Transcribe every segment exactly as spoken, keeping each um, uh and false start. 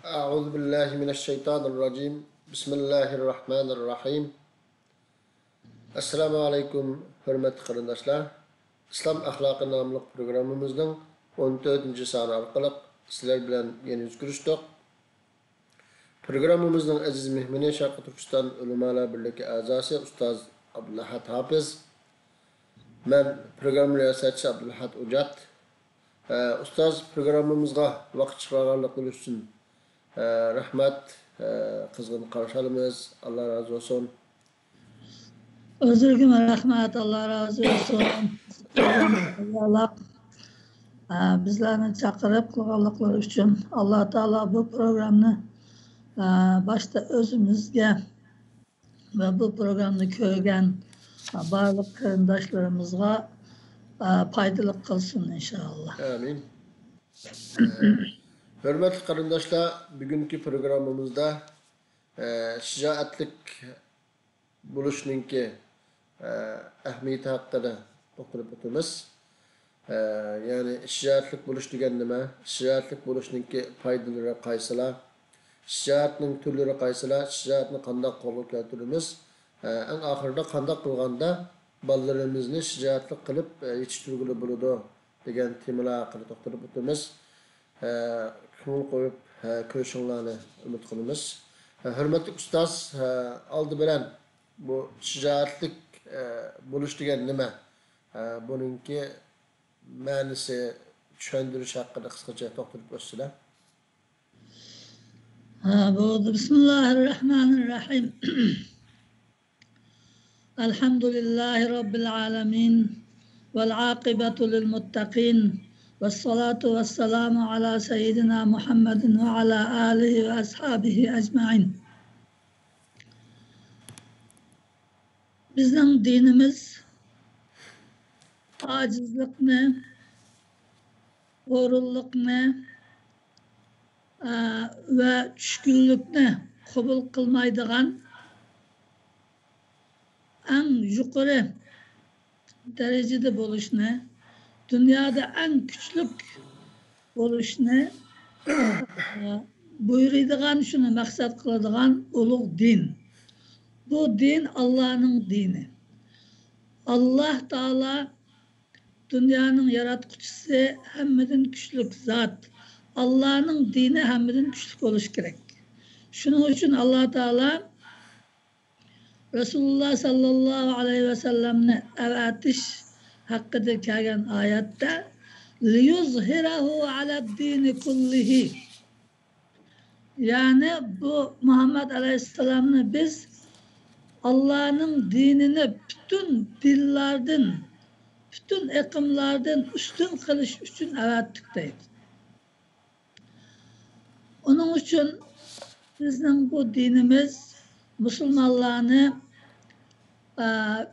أعوذ بالله من الشيطان الرجيم. بسم الله الرحمن الرحيم. ئەسسالامۇ ئەلەيكۇم، ھۆرمەتلىك قېرىنداشلار. ئىسلام ئەخلاقى ناملىق پروگراممىمىزنىڭ ئون تۆتىنچى سانى ئارقىلىق سىلەر بىلەن يەنە يۈز كۆرۈشتۇق. پروگراممىمىزنىڭ ئەزىز مېھمىنى شەرقىي تۈركىستان ئۆلىمالار بىرلىكى ئەزاسى ئۇستاز ئابدۇلئەھەد ھاپىز. مەن پروگرامما رىياسەتچىسى ئابدۇلئەھەد ئوجات. ئە، ئۇستاز، پروگراممىمىزغا ۋاقىت چىقارغانلىقىڭىز ئۈچۈن، ئە، رەھمەت، ئە، قىزغىن قارشى ئالىمىز. ئاللا رازى بولسۇن. ئۆزلىرىگىمۇ رەھمەت، ئاللا رازى بولسۇن. ئە، بىزلەرنى چاقىرىپ قىلغانلىقلىرى ئۈچۈن ئاللا تائالا بۇ پروگرامنى، ئە، باشتا ئۆزىمىزگە ۋە بۇ پروگرامنى كۆرگەن بارلىق قېرىنداشلىرىمىزغا، ئە، پايدىلىق قىلسۇن، ئىنشائاللا. ئامىن. ئە، ھۆرمەتلىك قېرىنداشلار، بۈگۈنكى پروگراممىمىزدا، ئە، شىجائەتلىك بولۇشنىڭكى، ئە، ئەھمىيىتى ھەققىدە توختىلىپ ئۆتىمىز. ئە، يەنى شىجائەتلىك بولۇش دېگەن نېمە؟ شىجائەتلىك بولۇشنىڭكى پايدىلىرى قايسىلار؟ شىجائەتنىڭ تۈرلىرى قايسىلار؟ شىجائەتنى قانداق قولغا كەلتۈرىمىز؟ ئە، ئەڭ ئاخىرىدا قانداق قىلغاندا بالىلىرىمىزنى شىجائەتلىك قىلىپ، ئە، يېتىشتۈرگىلى بولىدۇ دېگەن تېمىلار ھەققىدە توختىلىپ ئۆتىمىز. ئە، كۆڭۈل قويۇپ، ئە، كۆرۈشۈڭلارنى ئۈمىد قىلىمىز. ئە، ھۆرمەتلىك ئۇستاز، ئە، ئالدى بىلەن بۇ شىجائەتلىك، ئە، بولۇش دېگەن نېمە؟ ئە، بۇنىڭكى مەنىسى، چۈشەندۈرۈش ھەققىدە قىسقىچە توختىلىپ ئۆتسىلە. ھە، بولدى. بىسمىللاھىررەھمانىررەھىم. الحمد لله رب العالمين، والعاقبة للمتقين، والصلاة والسلام على سيدنا محمد وعلى آله وأصحابه أجمعين. بىزنىڭ دىنىمىز ئاجىزلىقنى، ھورۇنلۇقنى، ئە، ۋە چۈشكۈنلۈكنى قوبۇل قىلمايدىغان ئەڭ يۇقىرى دەرىجىدە بولۇشنى، دۇنيادا ئەڭ كۈچلۈك بولۇشنى، ئە، بۇيرۇيدىغان، شۇنى مەقسەت قىلىدىغان ئۇلۇغ دىن. بۇ دىن ئاللانىڭ دىنى. ئاللا تائالا دۇنيانىڭ ياراتقۇچىسى، ھەممىدىن كۈچلۈك زات. ئاللانىڭ دىنى ھەممىدىن كۈچلۈك بولۇشى كېرەك. شۇنىڭ ئۈچۈن ئاللا تائالا رەسۇلۇللا ساللاللاھۇ ئەلەيھى ۋەسەللەمنى ئەۋەتىش ھەققىدە كەلگەن ئايەتتە، لىيۇزھىرەھۇ ئەلەددىنى كۇللىھى. يەنى بۇ مۇھەممەد ئەلەيھىسسالامنى بىز ئاللانىڭ دىنىنى پۈتۈن دىنلاردىن، پۈتۈن ئېقىملاردىن ئۈستۈن قىلىش ئۈچۈن ئەۋەتتۇق دەيدۇ. ئۇنىڭ ئۈچۈن بىزنىڭ بۇ دىنىمىز مۇسۇلمانلارنى، ئە،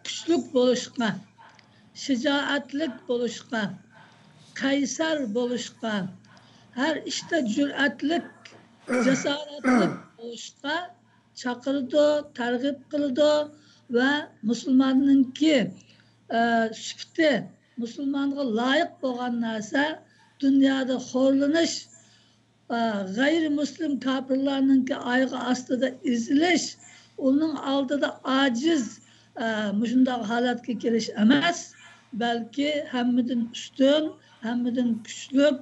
كۈچلۈك بولۇشقا، شىجائەتلىك بولۇشقا، قەيسەر بولۇشقا، ھەر ئىشتا جۈرئەتلىك، جاسارەتلىك بولۇشقا چاقىرىدۇ، تەرغىب قىلىدۇ ۋە مۇسۇلماننىڭكى، ئە، سۈپىتى، مۇسۇلمانغا لايىق بولغان نەرسە دۇنيادا خورلىنىش، ئە، غەيرىمۇسلىم كاپىرلارنىڭكى ئايىغى ئاستىدا ئېزىلىش، ئۇنىڭ ئالدىدا ئاجىز، ئە، مۇشۇنداق ھالەتكە كېلىش ئەمەس، بەلكى ھەممىدىن ئۈستۈن، ھەممىدىن كۈچلۈك،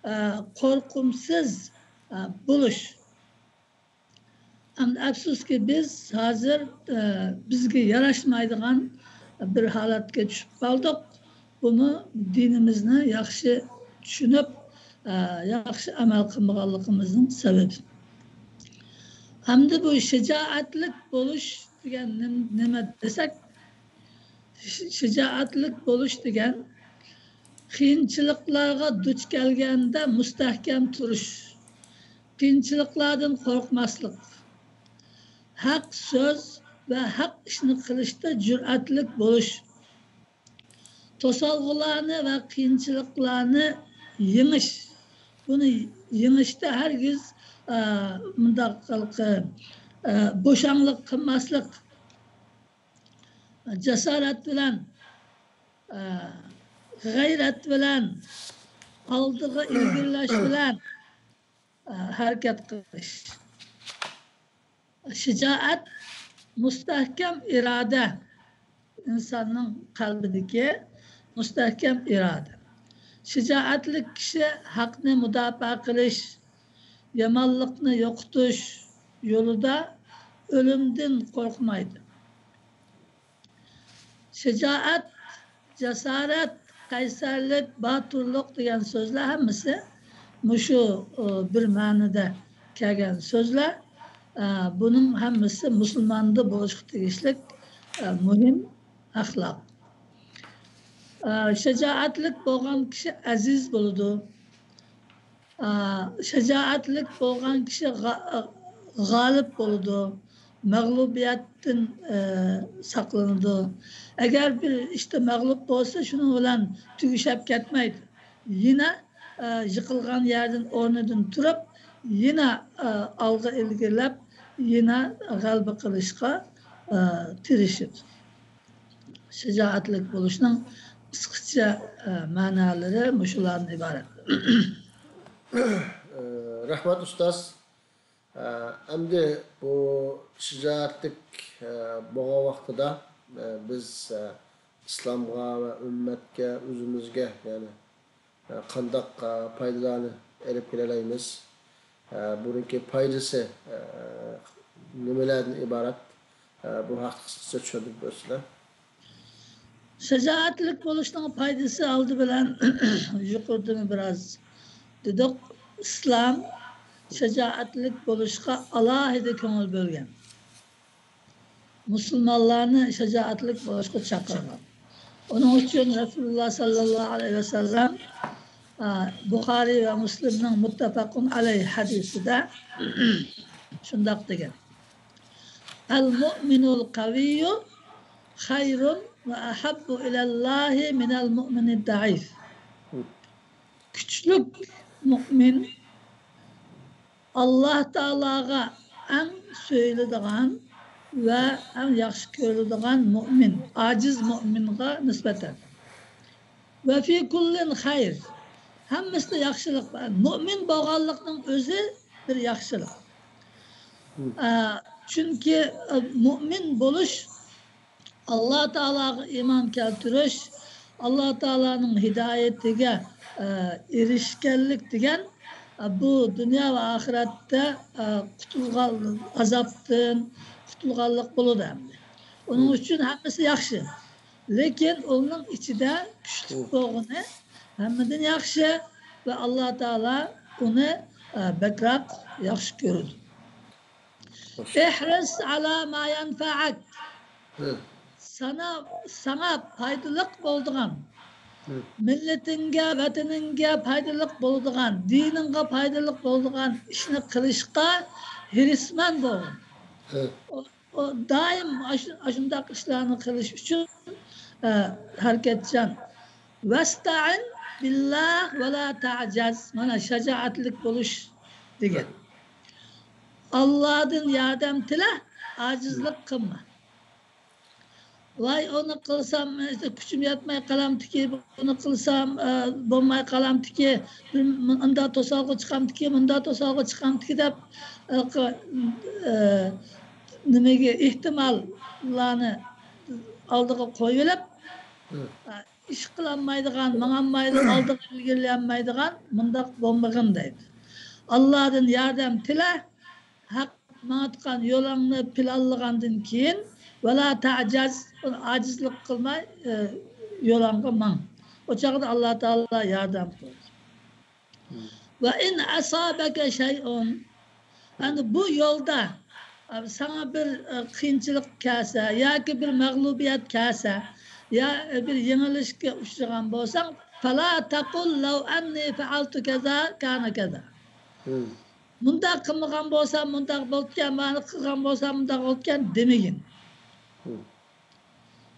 ئە، قورقۇمسىز، ئە، بولۇش. ئەمدى ئەپسۇسكى، بىز ھازىر، ئە، بىزگە ياراشمايدىغان بىر ھالەتكە چۈشۈپ قالدۇق. بۇمۇ دىنىمىزنى ياخشى چۈشىنىپ، ئە، ياخشى ئەمەل قىلمىغانلىقىمىزنىڭ سەۋەبى. ئەمدى بۇ شىجائەتلىك بولۇش دېگەن نېم-، نېمە دېسەك، شىجائەتلىك بولۇش دېگەن قىيىنچىلىقلارغا دۇچ كەلگەندە مۇستەھكەم تۇرۇش، قىيىنچىلىقلاردىن قورقماسلىق، ھەق سۆز ۋە ھەق ئىشنى قىلىشتا جۈرئەتلىك بولۇش، توسالغۇلارنى ۋە قىيىنچىلىقلارنى يېڭىش. بۇنى يېڭىشتە ھەرگىز، ئە، مۇنداق، ئە، بوشاڭلىق قىلماسلىق. جاسارەت بىلەن، ئە، غەيرەت بىلەن، ئالدىغا ئىلگىرىلەش بىلەن، ھەرىكەت قىلىش. شىجائەت، مۇستەھكەم ئىرادە، ئىنساننىڭ قەلبىدىكى مۇستەھكەم ئىرادە. شىجائەتلىك كىشى ھەقنى مۇداپىئە قىلىش، يامانلىقنى يوقىتىش يولىدا ئۆلۈمدىن قورقمايدۇ. شىجائەت، جاسارەت، قەيسەرلىك، باتۇرلۇق دېگەن سۆزلەر ھەممىسى مۇشۇ، ئۇ، بىر مەنىدە كەلگەن سۆزلەر. ئە، بۇنىڭ ھەممىسى مۇسۇلماندا بولۇشقا تېگىشلىك، ئە، مۇھىم ئەخلاق. ئە، شىجائەتلىك بولغان كىشى ئەزىز بولىدۇ. ئا، شىجائەتلىك بولغان كىشى غا-، غالىب بولىدۇ، مەغلۇبىيەتتىن، ئە، ساقلىنىدۇ. ئەگەر بىر ئىشتا مەغلۇپ بولسا، شۇنىڭ بىلەن تۈگىشەپ كەتمەيدۇ. يەنە، ئە، يىقىلغان يەردىن، ئورنىدىن تۇرۇپ، يەنە، ئە، ئالغا ئىلگىرىلەپ، يەنە غەلىبە قىلىشقا، ئە، تىرىشىدۇ. شىجائەتلىك بولۇشنىڭ قىسقىچە، ئە، مەنالىرى مۇشۇلاردىن ئىبارەت. ئە، رەھمەت، ئۇستاز. ئە، ئەمدى بۇ شىجائەتلىك، ئە، بولغان ۋاقتىدا، ئە، بىز، ئە، ئىسلامغا ۋە ئۈممەتكە، ئۆزىمىزگە، يەنى، ئە، قانداق، ئە، پايدىلارنى ئېلىپ كېلەلەيمىز؟ ئە، بۇنىڭكى پايدىسى، ئە، نېمىلەردىن ئىبارەت؟ ئە، بۇ ھەقتە قىسقىچە چۈشەندۈرۈپ بەرسىلەر. شىجائەتلىك بولۇشنىڭ پايدىسى ئالدى بىلەن يۇقىرىدىمۇ بىراز دېدۇق. ئىسلام شىجائەتلىك بولۇشقا ئالاھىدە كۆڭۈل بۆلگەن. مۇسۇلمانلارنى شىجائەتلىك بولۇشقا چاقىرغان. ئۇنىڭ ئۈچۈن رەسۇلۇللا ساللاللاھۇ ئەلەيھى ۋەسەللەم، ئا، بۇخارىي ۋە مۇسلىمنىڭ مۇتتەپەقۇن ئەلەيھ ھەدىسىدە شۇنداق دېگەن: «ئەل مۇئمىنۇل قەۋىييۇ خەيرۇن ۋە ئەھەببۇ ئىلەللاھى مىنەل مۇئمىنىد دەئىف.» كۈچلۈك مۇئمىن ئاللا تائالاغا ئەڭ سۆيۈلىدىغان ۋە ئەڭ ياخشى كۆرۈلىدىغان مۇئمىن، ئاجىز مۇئمىنغا نىسبەتەن. «ۋە فى كۇللىن خەير.» ھەممىسىدە ياخشىلىق بار. مۇئمىن بولغانلىقنىڭ ئۆزى بىر ياخشىلىق. ئە، چۈنكى، ئە، مۇئمىن بولۇش، ئاللا تائالاغا ئىمان كەلتۈرۈش، ئاللا تائالانىڭ ھىدايىتىگە، ئە، ئېرىشكەنلىك دېگەن، ئە، بۇ دۇنيا ۋە ئاخىرەتتە، ئە، قۇتۇلغان، ئازابتىن قۇتۇلغانلىق بولىدۇ ئەمدى. ئۇنىڭ ئۈچۈن ھەممىسى ياخشى. لېكىن ئۇنىڭ ئىچىدە كۈچلۈك بولغىنى ھەممىدىن ياخشى ۋە ئاللا تائالا ئۇنى، ئە، بەكرەك ياخشى كۆرىدۇ. «ئىھرىس ئالا ما يەنفەئەك.» سانا-، ساڭا پايدىلىق بولىدىغان، مىللىتىڭگە، ۋەتىنىڭگە پايدىلىق بولىدىغان، دىنىڭغا پايدىلىق بولىدىغان ئىشنى قىلىشقا ھېرىسمەن بول. ئۇ، ئۇ دائىم ئاشۇ-، ئاشۇنداق ئىشلارنى قىلىش ئۈچۈن، ئە، ھەرىكەتچان. «ۋەستەئىن بىللا ۋە لا تەئجەز.» مانا، شاجائەتلىك بولۇش دېگەن. ئاللادىن ياردەم تىلە، ئاجىزلىق قىلما. ۋاي، ئۇنى قىلسام، ئىشتە، كۈچۈم يەتمەي قالامتىكى، بۇنى قىلسام، ئە، بولماي قالامتىكى، بىر مۇ-، ئۇنداق توسالغۇ چىقامتىكى، مۇنداق توسالغۇ چىقامتىكى دەپ، ئە، قى-، ئە، نېمىگە، ئېھتىماللارنى ئالدىغا قويۇۋېلىپ، ئە، ئىش قىلالمايدىغان، ماڭالمايدىغان، ئالدىغا ئىلگىرىلىيەلمەيدىغان مۇنداق بولمىغىن دەيدۇ. ئاللادىن ياردەم تىلە، ھەق ماڭىدىغان يولۇڭنى پىلانلىغاندىن كېيىن، ۋەلا تەئجەز، ئاجىزلىق قىلماي، ئە، يولۇڭغا ماڭ. ئۇ چاغدا ئاللا تائالا ياردەم قىلىدۇ. ۋە ئىن ئەسابەكە شەيئۇن، ئەنە بۇ يولدا، ئە، ساڭا بىر، ئە، قىيىنچىلىق كەلسە ياكى بىر مەغلۇبىيەت كەلسە يا، ئە، بىر يېڭىلىشكە ئۇچرىغان بولساڭ، فەلا تەقۇل لەۋ ئەننى فەئەلتۇ كەزا كانە كەزا. مۇنداق قىلمىغان بولسام، مۇنداق بولىدىكەن، مانا قىلغان بولسام، مۇنداق بولىدىكەن دېمىگىن.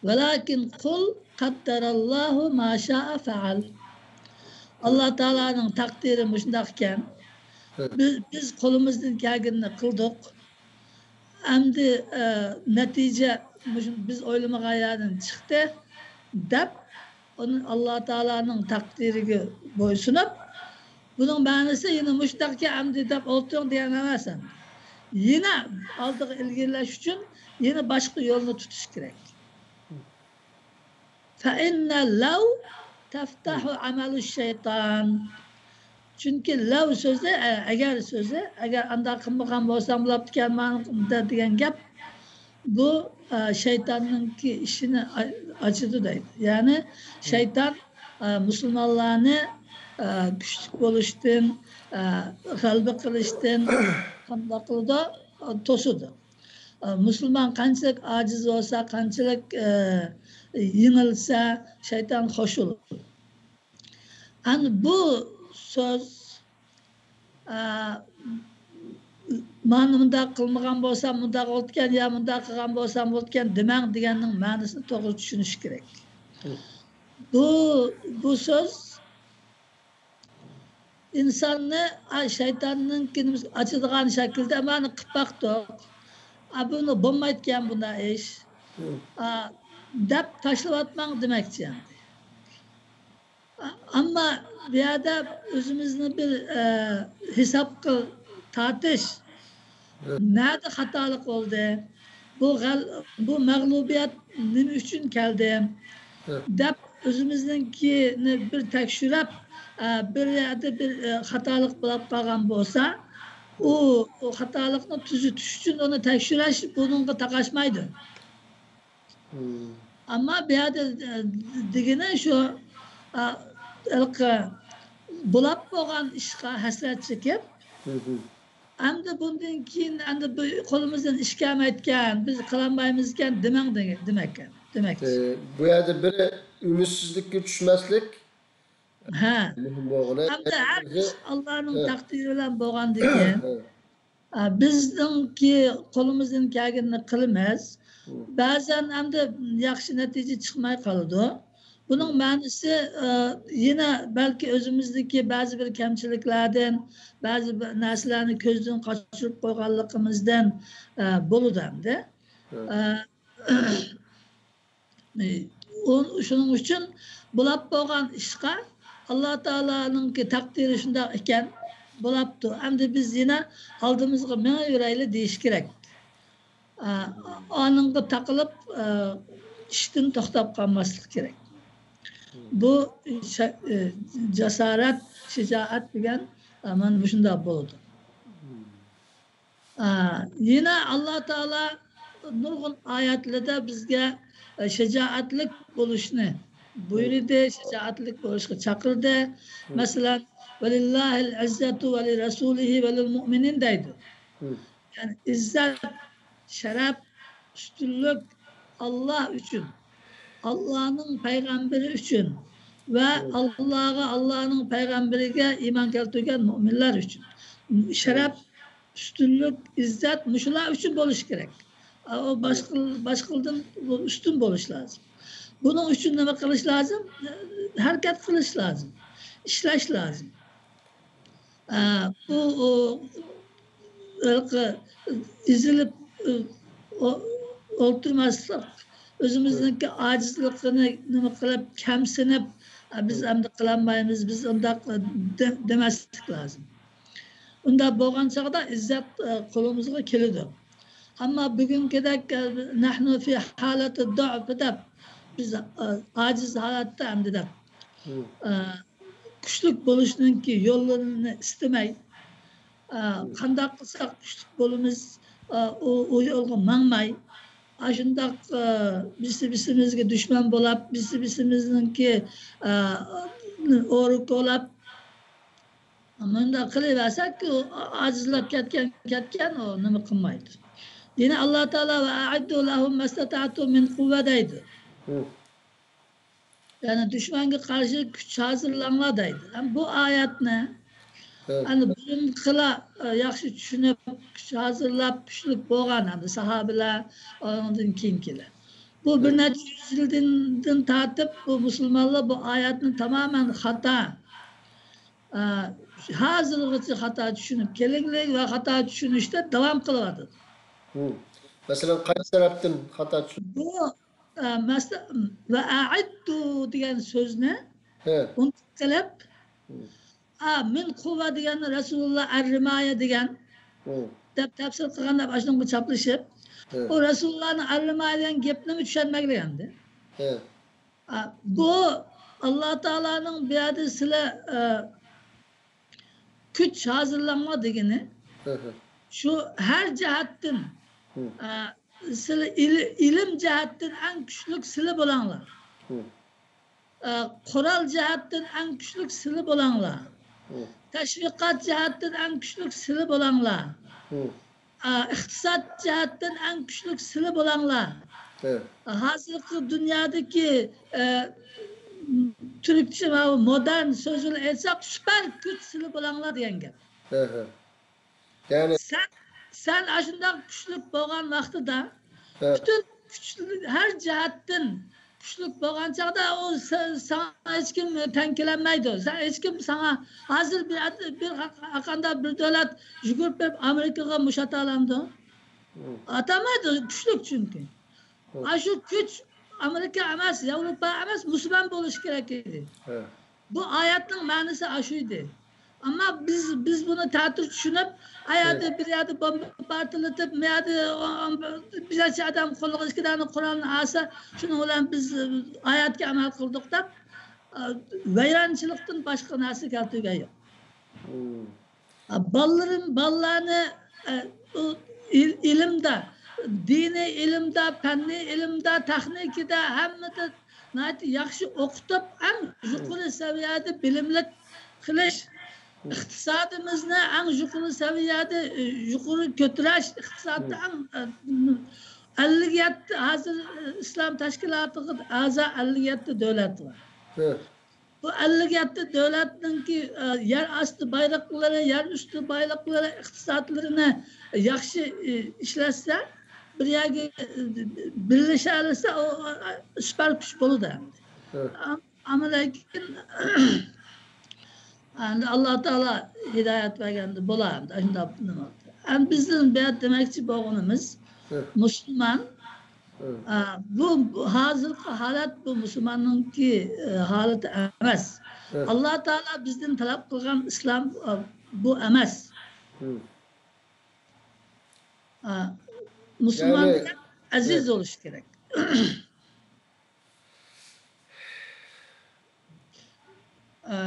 ۋەلاكىن قۇل قەددەرەللاھۇ ما شائە فەئەل. ئاللا تائالانىڭ تەقدىرى مۇشۇنداق ئىكەن. بىز، بىز قولىمىزدىن كەلگىنىنى قىلدۇق. ئەمدى، ئە، نەتىجە مۇشۇ بىز ئويلىمىغان يەردىن چىقتى، دەپ، ئۇنى ئاللا تائالانىڭ تەقدىرىگە بويسۇنۇپ، بۇنىڭ مەنىسى يەنە مۇشۇنداقكەن ئەمدى دەپ ئولتۇرۇڭ دېگەن ئەمەس ئەمدى. يەنە ئالدىغا ئىلگىرىلەش ئۈچۈن يەنە باشقا يولنى تۇتۇش كېرەك. فَإِنَّ لَوْ تَفْتَحُ عَمَلُ الشَّيْطَانِ. چۈنكى لەۋ سۆزى، ئە، ئەگەر سۆزى، ئەگەر ئانداق قىلمىغان بولسام بولاپتىكەن مانا دېگەن گەپ، بۇ، ئە، شەيتاننىڭكى ئىشىنى ئا-، ئاچىدۇ دەيدۇ. يەنى شەيتان، ئە، مۇسۇلمانلارنى، ئە، كۈچلۈك بولۇشتىن، ئە، غەلىبە قىلىشتىن قانداق قىلىدۇ؟ توسىدۇ. ئە، مۇسۇلمان قانچىلىك ئاجىز بولسا، قانچىلىك، ئە، يېڭىلسە، شەيتان خوش بولىدۇ. ئەنە بۇ سۆز، ئە، مانا مۇنداق قىلمىغان بولسام مۇنداق بولىدىكەن، يا مۇنداق قىلغان بولسام بولىدىكەن دېمەڭ دېگەننىڭ مەنىسىنى توغرا چۈشىنىش كېرەك. بۇ، بۇ سۆز ئىنساننى، ئا، شەيتاننىڭكى ئاچىدىغان شەكىلدە مانا قىلىپ باقتۇق. ئا، بۇنى بولمايدىكەن بۇنداق ئىش. ئا، دەپ تاشلىۋاتماڭ دېمەكچى ئەمدى. ئەمما بۇ يەردە ئۆزىمىزنى بىر، ئە، ھېسابقا تارتىش، نەدە خاتالىق بولدى؟ بۇ غەل-، بۇ مەغلۇبىيەت نېمە ئۈچۈن كەلدى؟ دەپ ئۆزىمىزنىڭكىنى بىر تەكشۈرۈپ، ئە، بىر يەردە بىر، ئە، خاتالىق بولۇپ قالغان بولسا، ئۇ، ئۇ خاتالىقنى تۈزىتىش ئۈچۈن ئۇنى تەكشۈرۈش بۇنىڭغا تاقاشمايدۇ. ئەمما بۇ يەردە، ئە، دېگىنى شۇ، ئە، ھېلىقى بولاپ بولغان ئىشقا ھەسرەت چېكىپ، ئەمدى بۇندىن كېيىن ئەمدى بۇ قولىمىزدىن ئىش كەلمەيدىكەن، بىز قىلالمايمىزكەن دېمەڭ دېگەن، دېمەككەن، دېمەكچى. ئى، بۇ يەردە بىر ئۈمىدسىزلىككە چۈشمەسلىك ھە. مۇھىم بولغىنى. ئەمدى ھەر ئىش ئاللانىڭ تەقدىرى بىلەن بولغاندىكىن، ئە، بىزنىڭكى قولىمىزدىن كەلگىنىنى قىلىمىز. بەزەن ئەمدى ياخشى نەتىجە چىقماي قالىدۇ. بۇنىڭ مەنىسى، ئە، يەنە بەلكى ئۆزىمىزدىكى بەزى بىر كەمچىلىكلەردىن، بەزى بىر نەرسىلەرنى كۆزدىن قاچۇرۇپ قويغانلىقىمىزدىن، ئە، بولىدۇ ئەمدى. ئە، ئۇ-، شۇنىڭ ئۈچۈن بولاپ بولغان ئىشقا ئاللا تائالانىڭكى تەقدىرى شۇنداق ئىكەن، بولاپتۇ. ئەمدى بىز يەنە ئالدىمىزغا مېڭىۋېرەيلى دېيىش كېرەك. ئە، ئانىڭغا تاقىلىپ، ئە، ئىشتىن توختاپ قالماسلىق كېرەك. بۇ شە-، ئە، جاسارەت، شىجائەت دېگەن، ئە، مانا مۇشۇنداق بولىدۇ. ئە، يەنە ئاللا تائالا نۇرغۇن ئايەتلىرىدە بىزگە، ئە، شىجائەتلىك بولۇشنى بۇيرۇدى، شىجائەتلىك بولۇشقا چاقىردى. مەسىلەن، «ۋەلىللاھىل ئىززەتۇ ۋەلىرەسۇلىھى ۋەلىلمۇئمىنىن» دەيدۇ. يەنى ئىززەت، شەرەپ، ئۈستۈنلۈك ئاللا ئۈچۈن، ئاللانىڭ پەيغەمبىرى ئۈچۈن ۋە ئاللاغا، ئاللانىڭ پەيغەمبىرىگە ئىمان كەلتۈرگەن مۇئمىنلار ئۈچۈن. شەرەپ، ئۈستۈنلۈك، ئىززەت مۇشۇلار ئۈچۈن بولۇشى كېرەك. ئۇ باشقا، باشقىلىرىدىن ئۈستۈن بولۇش لازىم. بۇنىڭ ئۈچۈن نېمە قىلىش لازىم؟ ھەرىكەت قىلىش لازىم، ئىشلەش لازىم. ئە، بۇ، ئۇ، ھېلىقى ئېزىلىپ، ئۇ، ئولتۇرماسلىق، ئۆزىمىزنىڭكى ئاجىزلىقىنى نېمە قىلىپ، كەمسىنىپ، ئە، بىز ئەمدى قىلالمايمىز، بىز ئۇنداق دە-، دېمەسلىك لازىم. ئۇنداق بولغان چاغدا ئىززەت، ئە، قولىمىزغا كېلىدۇ. ئەمما بۈگۈنكىدەك، ئە، «نەھنۇ فى ھالەتى دۇئف» دەپ، بىز، ئە، ئاجىز ھالەتتە ئەمدى دەپ، ئە، كۈچلۈك بولۇشنىڭكى يوللىرىنى ئىستىمەي، ئە، قانداق قىلساق كۈچلۈك بولىمىز، ئە، ئۇ، ئۇ يولغا ماڭماي، ئاشۇنداق، ئە، بىرسى بىرسىمىزگە دۈشمەن بولاپ، بىرسى بىرسىمىزنىڭكى، ئە، ئورا كولاپ، مۇنداق قىلىۋەرسەك، ئۇ ئاجىزلاپ كەتكەن، كەتكەن، ئۇ نېمە قىلمايدۇ. يەنە ئاللا تائالا «ۋە ئەئىددۇ لەھۇم مەستەتەئتۇم مىن قۇۋۋە» دەيدۇ. يەنى دۈشمەنگە قارشى كۈچ ھازىرلاڭلار دەيدۇ. ھەم بۇ ئايەتنى، يەنى بۇرۇنقىلار، ئە، ياخشى چۈشىنىپ، كۈچ ھازىرلاپ، كۈچلۈك بولغان ھەمدە ساھابىلەر، ئۇنىڭدىن كېيىنكىلەر. بۇ بىر نەچچە يۈز يىلدىن، دىن تارتىپ بۇ مۇسۇلمانلار بۇ ئايەتنى تامامەن خاتا، ئە، ھازىرغىچە خاتا چۈشىنىپ كېلىنلىك ۋە خاتا چۈشىنىشتە داۋام قىلىۋاتىدۇ. مەسىلەن، قايسى تەرەپتىن خاتا چۈشىنىپ؟ بۇ، ئە، مەسىلەن، «ۋە ئەئىددۇ» دېگەن سۆزنى ئۇنتۇپ قېلىپ، ئا، مىن قۇۋۋە دېگەننى رەسۇلۇللا ئەررىمايە دېگەن دەپ تەپسىر قىلغان دەپ ئاشۇنىڭغا چاپلىشىپ، ئۇ رەسۇلۇللانىڭ ئەررىمايە دېگەن گېپىنىمۇ چۈشەنمەيدىكەن ئەمدى. ئا، بۇ ئاللا تائالانىڭ بۇ يەردە سىلە، ئا، كۈچ ھازىرلاڭلار دېگىنى، شۇ ھەر جەھەتتىن، ئا، سىلە ئىل-، ئىلىم جەھەتتىن ئەڭ كۈچلۈك سىلە بولاڭلار. ئا، قورال جەھەتتىن ئەڭ كۈچلۈك سىلە بولاڭلار. تەشۋىقات جەھەتتىن ئەڭ كۈچلۈك سىلە بولاڭلار. ئا، ئىقتىساد جەھەتتىن ئەڭ كۈچلۈك سىلە بولاڭلار. ھازىرقى دۇنيادىكى، ئە، تۈركچە ماۋۇ مودېرن سۆزىنى ئېيتساق، سۈپەر كۈچ سىلە بولاڭلار دېگەن گەپ. يەنى سەن، سەن ئاشۇنداق كۈچلۈك بولغان ۋاقتىدا، پۈتۈن كۈچلۈك، ھەر جەھەتتىن كۈچلۈك بولغان چاغدا ئۇ سە-، ساڭا ھېچكىم تەڭ كېلەلمەيدۇ. سەن، ھېچكىم ساڭا ھازىر بىر ئەت-، بىر ھەر قانداق بىر دۆلەت يۈگۈرۈپ بېرىپ ئامېرىكىغا مۇش ئاتالامدۇ؟ ئاتالمايدۇ، كۈچلۈك چۈنكى. ئاشۇ كۈچ ئامېرىكا ئەمەس، ياۋروپا ئەمەس، مۇسۇلمان بولۇشى كېرەك ئىدى. بۇ ئايەتنىڭ مەنىسى ئاشۇ ئىدى. ئەمما بىز، بىز بۇنى تەتۈر چۈشىنىپ، ئايەردە بىر يەردە بومبا پارتلىتىپ، بۇ يەردە بىر نەچچە ئادەم قولىغا ئىككى دانە قورالنى ئالسا، شۇنىڭ بىلەن بىز ئايەتكە ئەمەل قىلدۇق دەپ، ۋەيرانچىلىقتىن باشقا نەرسە كەلتۈرگەن يوق. بالىلىرىم، بالىلارنى، ئە، ئۇ ئىل-، ئىلىمدا، دىنىي ئىلىمدا، پەننىي ئىلىمدا، تېخنىكىدا، ھەممىدە ناھايىتى ياخشى ئوقۇتۇپ، ئەڭ يۇقىرى سەۋىيەدە بىلىملىك قىلىش، ئىقتىسادىمىزنى ئەڭ يۇقىرى سەۋىيەدە، ئە، يۇقىرى كۆتۈرۈش، ئىقتىسادتا ئەڭ، ئە، ئەللىك يەتتە، ھازىر، ئە، ئىسلام تەشكىلاتىغا ئەزا ئەللىك يەتتە دۆلەت بار. بۇ ئەللىك يەتتە دۆلەتنىڭكى، ئە، يەر ئاستى بايلىقلىرى، يەر ئۈستى بايلىقلىرى، ئىقتىسادلىرىنى ياخشى، ئە، ئىشلەتسە، بىر يەرگە، ئە، بىرلىشەلىسە، ئۇ، ئە، سۈپەر كۈچ بولىدۇ ئەمدى. ئەم-، ئەمما لېكىن، ئەمدى ئاللا تائالا ھىدايەت بەرگەندە بولار ئەمدى، ئاشۇنداق نېمە. ئەمدى بىزدىن بۇ يەردە دېمەكچى بولغىنىمىز، مۇسۇلمان، ئا، بۇ، بۇ ھازىرقى ھالەت بۇ مۇسۇلماننىڭكى، ئە، ھالىتى ئەمەس. ئاللا تائالا بىزدىن تەلەپ قىلغان ئىسلام، ئا، بۇ ئەمەس. ئا، مۇسۇلمان دېگەن ئەزىز بولۇشى كېرەك. ئە،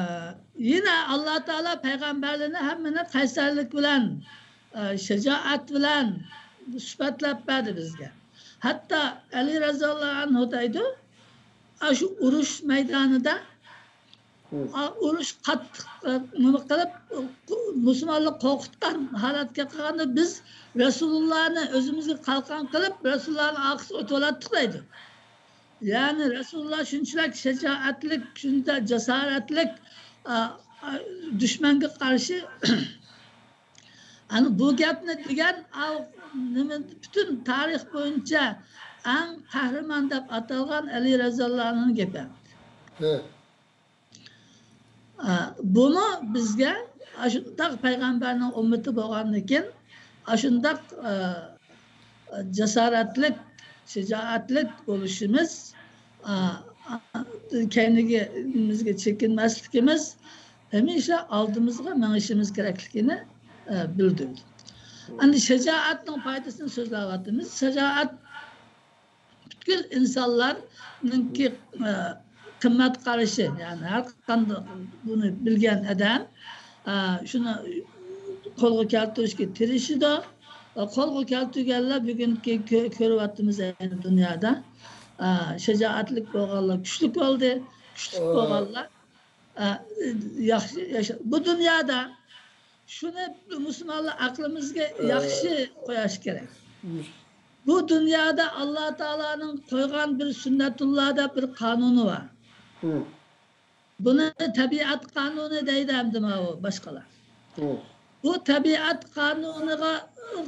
يەنە ئاللا تائالا پەيغەمبەرلىرىنى ھەممىنى قەيسەرلىك بىلەن، ئە، شاجائەت بىلەن سۈپەتلەپ بەردى بىزگە. ھەتتا ئەلى رەزىياللاھۇ ئەنھۇ دەيدۇ، ئاشۇ ئۇرۇش مەيدانىدا، ئا، ئۇرۇش قاتتىق، ئە، نېمە قىلىپ، مۇسۇلمانلار قورقۇتقان ھالەتكە قالغاندا، بىز رەسۇلۇللانى ئۆزىمىزگە قالقان قىلىپ، رەسۇلۇللانىڭ ئارقىسىغا ئۆتۈۋالاتتۇق دەيدۇ. يەنى رەسۇلۇللا شۇنچىلىك شاجائەتلىك، شۇنچە جاسارەتلىك، ئا، ئا، دۈشمەنگە قارشى. ئەنە بۇ گەپنى دېگەن، ئا، نېمە، پۈتۈن تارىخ بويىچە ئەڭ قەھرىمان دەپ ئاتالغان ئەلى رەزىياللاھۇ ئەنھۇنىڭ گېپى. ئە، بۇمۇ بىزگە ئاشۇنداق پەيغەمبەرنىڭ ئۈممىتى بولغاندىكىن، ئاشۇنداق، ئە، جاسارەتلىك، شىجائەتلىك بولۇشىمىز، ئە، ئە، كەينىگىمىزگە چېكىنمەسلىكىمىز، ھەمىشە ئالدىمىزغا مېڭىشىمىز كېرەكلىكىنى، ئە، بىلدۈردى. ئەمدى شىجائەتنىڭ پايدىسىنى سۆزلەۋاتىمىز. شىجائەت پۈتكۈل ئىنسانلارنىڭكى، ئە، قىممەت قارىشى، يەنى ھەر قانداق بۇنى بىلگەن ئادەم، ئە، شۇنى قولغا كەلتۈرۈشكە تىرىشىدۇ. ئە، قولغا كەلتۈرگەنلەر بۈگۈنكى كۆ-، كۆرۈۋاتىمىز ئەينى دۇنيادا. ئە، شىجائەتلىك بولغانلار كۈچلۈك بولدى، كۈچلۈك بولغانلار ئا، ياخشى ياشا-، بۇ دۇنيادا شۇنى مۇسۇلمانلار ئەقلىمىزگە ياخشى قوياش كېرەك. بۇ دۇنيادا ئاللا تائالانىڭ قويغان بىر سۈننەتۇللادا بىر قانۇنى بار. بۇنى تەبىئەت قانۇنى دەيدۇ ئەمدى ماۋۇ باشقىلار. بۇ تەبىئەت قانۇنىغا،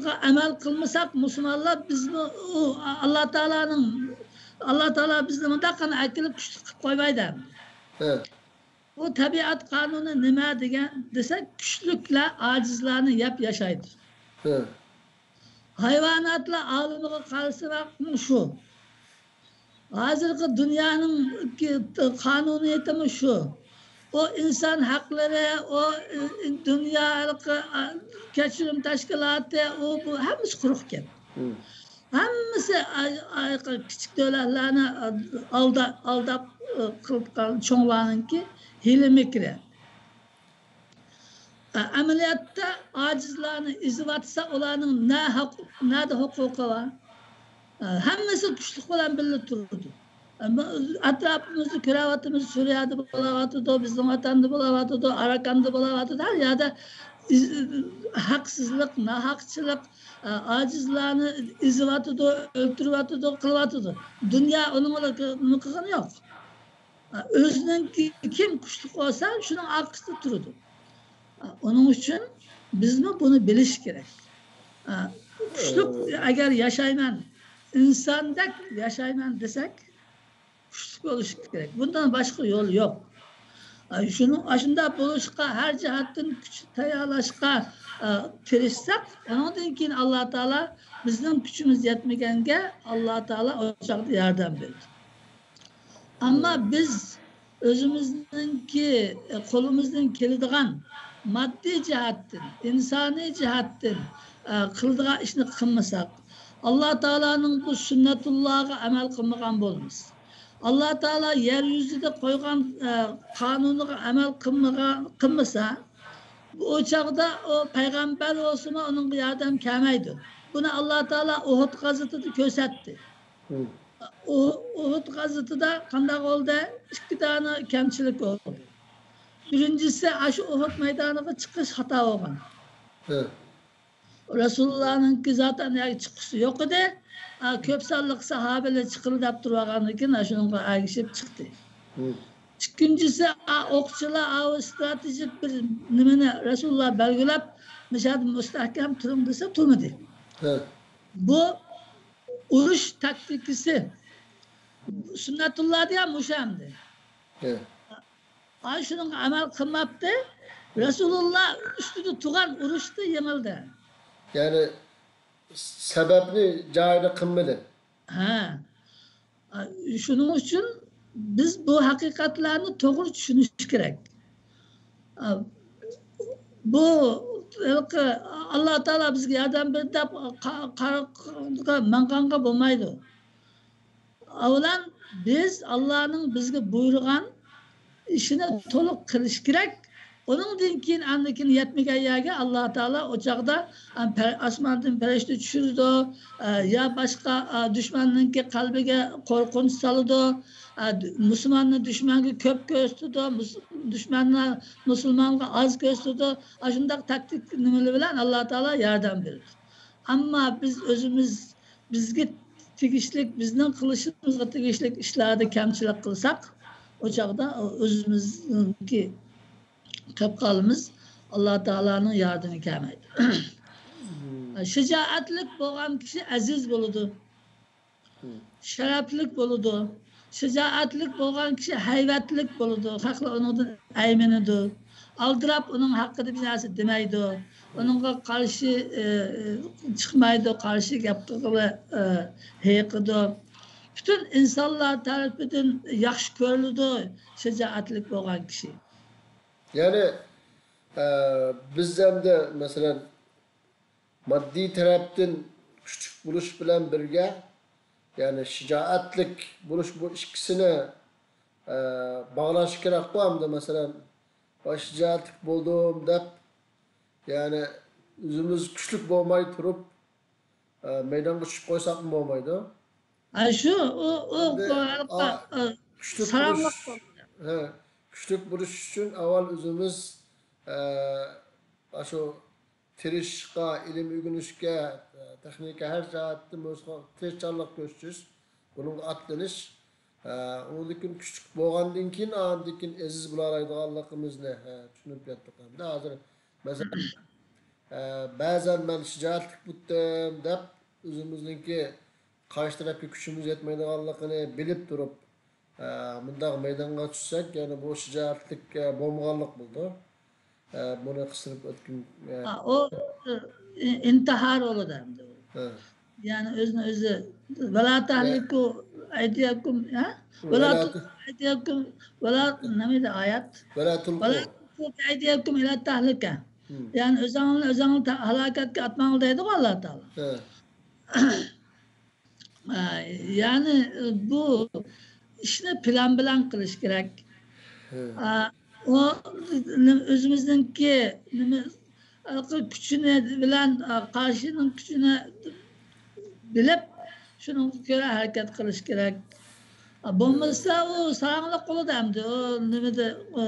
غا ئەمەل قىلمىساق، مۇسۇلمانلار بىزنى ئۇ ئاللا تائالانىڭ، ئاللا تائالا بىزنى مۇنداق قىلىپ ئەكېلىپ كۈچلۈك قىلىپ قويمايدۇ ئەمدى. بۇ تەبىئەت قانۇنى نېمە دېگەن دېسەك، كۈچلۈكلەر ئاجىزلارنى يەپ ياشايدۇ. ھايۋاناتلار ئالىمىغا قارىسا شۇ. ھازىرقى دۇنيانىڭ قانۇنىيىتىمۇ شۇ. ئۇ ئىنسان ھەقلىرى، ئۇ، ئى، دۇنيا ھېلىقى، ئا، كەچۈرۈم تەشكىلاتى، ئۇ، بۇ ھەممىسى قۇرۇق گەپ. ھەممىسى ئاي-، ئاي-، كىچىك دۆلەتلەرنى ئالدا-، ئالداپ، ئى، قىلىپ قالغان چوڭلارنىڭكى ھىيلە-مىكرى. ئە، ئەمەلىيەتتە ئاجىزلارنى ئېزىۋاتسا، ئۇلارنىڭ نە ھەق-، نەدە ھوقۇقى بار؟ ئە، ھەممىسى كۈچلۈك بىلەن بىللە تۇرىدۇ. ئە، بۇ ئەتراپىمىزدا كۆرۈۋاتىمىز، سۈرىيەدە بولاۋاتىدۇ، بىزنىڭ ۋەتەندە بولاۋاتىدۇ، ئاراكاندا بولاۋاتىدۇ. ھەر يەردە ئىز-، ھەقسىزلىق، ناھەقچىلىق، ئە، ئاجىزلارنى ئېزىۋاتىدۇ، ئۆلتۈرۈۋاتىدۇ، قىلىۋاتىدۇ. دۇنيا ئۇنىڭغا نېمە قىلغىنى يوق. ئۆزىنىڭكى كىم كۈچلۈك بولسا، شۇنىڭ ئارقىسىدا تۇرىدۇ. ئۇنىڭ ئۈچۈن بىزمۇ بۇنى بىلىش كېرەك. كۈچلۈك ئەگەر ياشايمەن، ئىنساندەك ياشايمەن دېسەك، كۈچلۈك بولۇش كېرەك. بۇندىن باشقا يول يوق. شۇنىڭ، ئاشۇنداق بولۇشقا ھەر جەھەتتىن كۈچ تەييارلاشقا تىرىشساق، ئۇنىڭدىن كېيىن ئاللا تائالا بىزنىڭ كۈچىمىز يەتمىگەنگە ئاللا تائالا ئۇ چاغدا ياردەم بېرىدۇ. ئەمما بىز ئۆزىمىزنىڭكى، قولىمىزدىن كېلىدىغان ماددىي جەھەتتىن، ئىنسانىي جەھەتتىن، ئە، قىلىدىغان ئىشنى قىلمىساق، ئاللا تائالانىڭ بۇ سۈننەتۇللاغا ئەمەل قىلمىغان بولىمىز. ئاللا تائالا يەر يۈزىدە قويغان، ئە، قانۇنىغا ئەمەل قىلمىغان، قىلمىسا، ئۇ چاغدا ئۇ پەيغەمبەر بولسىمۇ ئۇنىڭغا ياردەم كەلمەيدۇ. بۇنى ئاللا تائالا ئۇھۇد غازىتىدا كۆرسەتتى. ئۇ-، ئۇھۇد غازىتىدا قانداق بولدى؟ ئىككى دانە كەمچىلىك بولدى. بىرىنچىسى، ئاشۇ ئۇھۇد مەيدانىغا چىقىش خاتا بولغان. رەسۇلۇللانىڭكى زاتەن يەرگە چىققۇسى يوق ئىدى. ئا، كۆپ سانلىق ساھابىلەر چىقىلى دەپ تۇرۇۋالغاندىن كېيىن، ئاشۇنىڭغا ئەگىشىپ چىقتى. ئىككىنچىسى، ئا، ئوقچىلار ئاۋۇ ستراتېگىك بىر نېمىنى رەسۇلۇللا بەلگىلەپ، مۇشۇ يەردە مۇستەھكەم تۇرۇڭ دېسە، تۇرمىدى. بۇ ئۇرۇش تاكتىكىسى سۈننەتۇللا دېگەن مۇشۇ ئەمدى. ئاشۇنىڭغا ئەمەل قىلماپتۇ. رەسۇلۇللا ئۈستىدە تۇرغان ئۇرۇشتا يېڭىلدى. يەنى سەۋەبنى جايىدا قىلمىدى. ھە. شۇنىڭ ئۈچۈن بىز بۇ ھەقىقەتلەرنى توغرا چۈشىنىش كېرەك. بۇ ھېلىقى ئاللا تائالا بىزگە ياردەم بېرىدۇ دەپ قا-، قا-، ماڭغانغا بولمايدۇ. ئاۋۋالان بىز ئاللانىڭ بىزگە بۇيرۇغان ئىشىنى تولۇق قىلىش كېرەك. ئۇنىڭدىن كېيىن، ئاندىن كېيىن يەتمىگەن يەرگە ئاللا تائالا ئۇ چاغدا ئاسماندىن پەرىشتە چۈشۈرىدۇ، يا باشقا دۈشمەننىڭكى قەلبىگە قورقۇنچ سالىدۇ، مۇسۇلماننى دۈشمەنگە كۆپ كۆرسىتىدۇ، دۈشمەننى مۇسۇلمانغا ئاز كۆرسىتىدۇ. ئاشۇنداق تاكتىك نېمىلەر بىلەن ئاللا تائالا ياردەم بېرىدۇ. ئەمما بىز ئۆزىمىز، بىزگە تېگىشلىك، بىزنىڭ قىلىشىمىزغا تېگىشلىك ئىشلاردا كەمچىلىك قىلساق، ئۇ چاغدا ئۆزىمىزنىڭكى قىلىپ قالىمىز، ئاللا تائالانىڭ ياردىمى كەلمەيدۇ. شىجائەتلىك بولغان كىشى ئەزىز بولىدۇ. شەرەپلىك بولىدۇ. شىجائەتلىك بولغان كىشى ھەيۋەتلىك بولىدۇ. خەقلەر ئۇنىڭدىن ئەيمىنىدۇ. ئالدىراپ ئۇنىڭ ھەققىدە بىر نەرسە دېمەيدۇ. ئۇنىڭغا قارشى، ئى، چىقمايدۇ، قارشى گەپ قىلغىلى، ئى، ھېيىقىدۇ. پۈتۈن ئىنسانلار تەرىپىدىن ياخشى كۆرۈلىدۇ شىجائەتلىك بولغان كىشى. يەنى، ئە، بىز ئەمدى، مەسىلەن، ماددىي تەرەپتىن كۈچلۈك بولۇش بىلەن بىرگە، يەنى شىجائەتلىك بولۇش، بۇ ئىككىسىنى، ئە، باغلاش كېرەكقۇ. ئەمدى، مەسىلەن، ۋاي شىجائەتلىك بولدۇم دەپ، يەنى ئۆزىمىز كۈچلۈك بولماي تۇرۇپ، ئە، مەيدانغا چۈشۈپ قويساقمۇ بولمايدۇ. ھە، شۇ، ئۇ، ئۇ، ئەمدى، ئۇ، ئا، ئۇ، كۈچلۈك ساراڭلىق بولۇش، بولدى. ھە، كۈچلۈك بولۇش ئۈچۈن ئاۋۋال ئۆزىمىز، ئە، ئاشۇ تىرىشىشقا، ئىلىم ئۆگىنىشكە، تېخنىكا ھەر جەھەتتىن بولسا تىرىشچانلىق كۆرسىتىش، بۇنىڭغا ئاتلىنىش، ئە، ئۇنىڭدىن كېيىن كۈچلۈك بولغاندىن كېيىن، ئاندىن كېيىن ئەزىز بولالايدىغانلىقىمىزنى، ئە، چۈشىنىپ يەتتۇق. ئەمدى ھازىر، مەسىلەن، ئە، بەزەن مەن شىجائەتلىك بوتتۇم دەپ، ئۆزىمىزنىڭكى قارشى تەرەپكە كۈچىمىز يەتمەيدىغانلىقىنى بىلىپ تۇرۇپ، ئە، مۇنداق مەيدانغا چۈشسەك، يەنى بۇ شىجائەتلىك، ئە، بولمىغانلىق بولىدۇ. ئە، بۇنى قىستۇرۇپ ئۆتكۈم، ئە، ئا، ئۇ، ئى-، ئىنتىھار بولىدۇ ئەمدى ئۇ. ھە. يەنى ئۆزىنى ئۆزى، ۋەلا تەھلىكۇ ئەيدىيەكۇم، ھە؟ ۋەلا تۇلقۇ ئەيدىيەكۇم، ۋەلا، نېمە ئىدى ئايەت؟ ۋەلا تۇلقۇ بىئەيدىيەكۇم ئىلە تەھلىكە. يەنى ئۆزۈڭلارنى، ئۆزۈڭلارنى ھالاكەتكە ئاتماڭلار دەيدىغۇ ئاللا تائالا. ئە، يەنى، ئە، بۇ ئىشنى پىلان بىلەن قىلىش كېرەك. ئە، ئۇ نېمە، ئۆزىمىزنىڭكى نېمە، ھېلىقى كۈچىنى بىلەن، ئە، قارشىنىڭ كۈچىنى بىلىپ، شۇنىڭغا كۆرە ھەرىكەت قىلىش كېرەك. ئە، بولمىسا ئۇ ساراڭلىق بولىدۇ ئەمدى. ئۇ نېمىدە، ئۇ،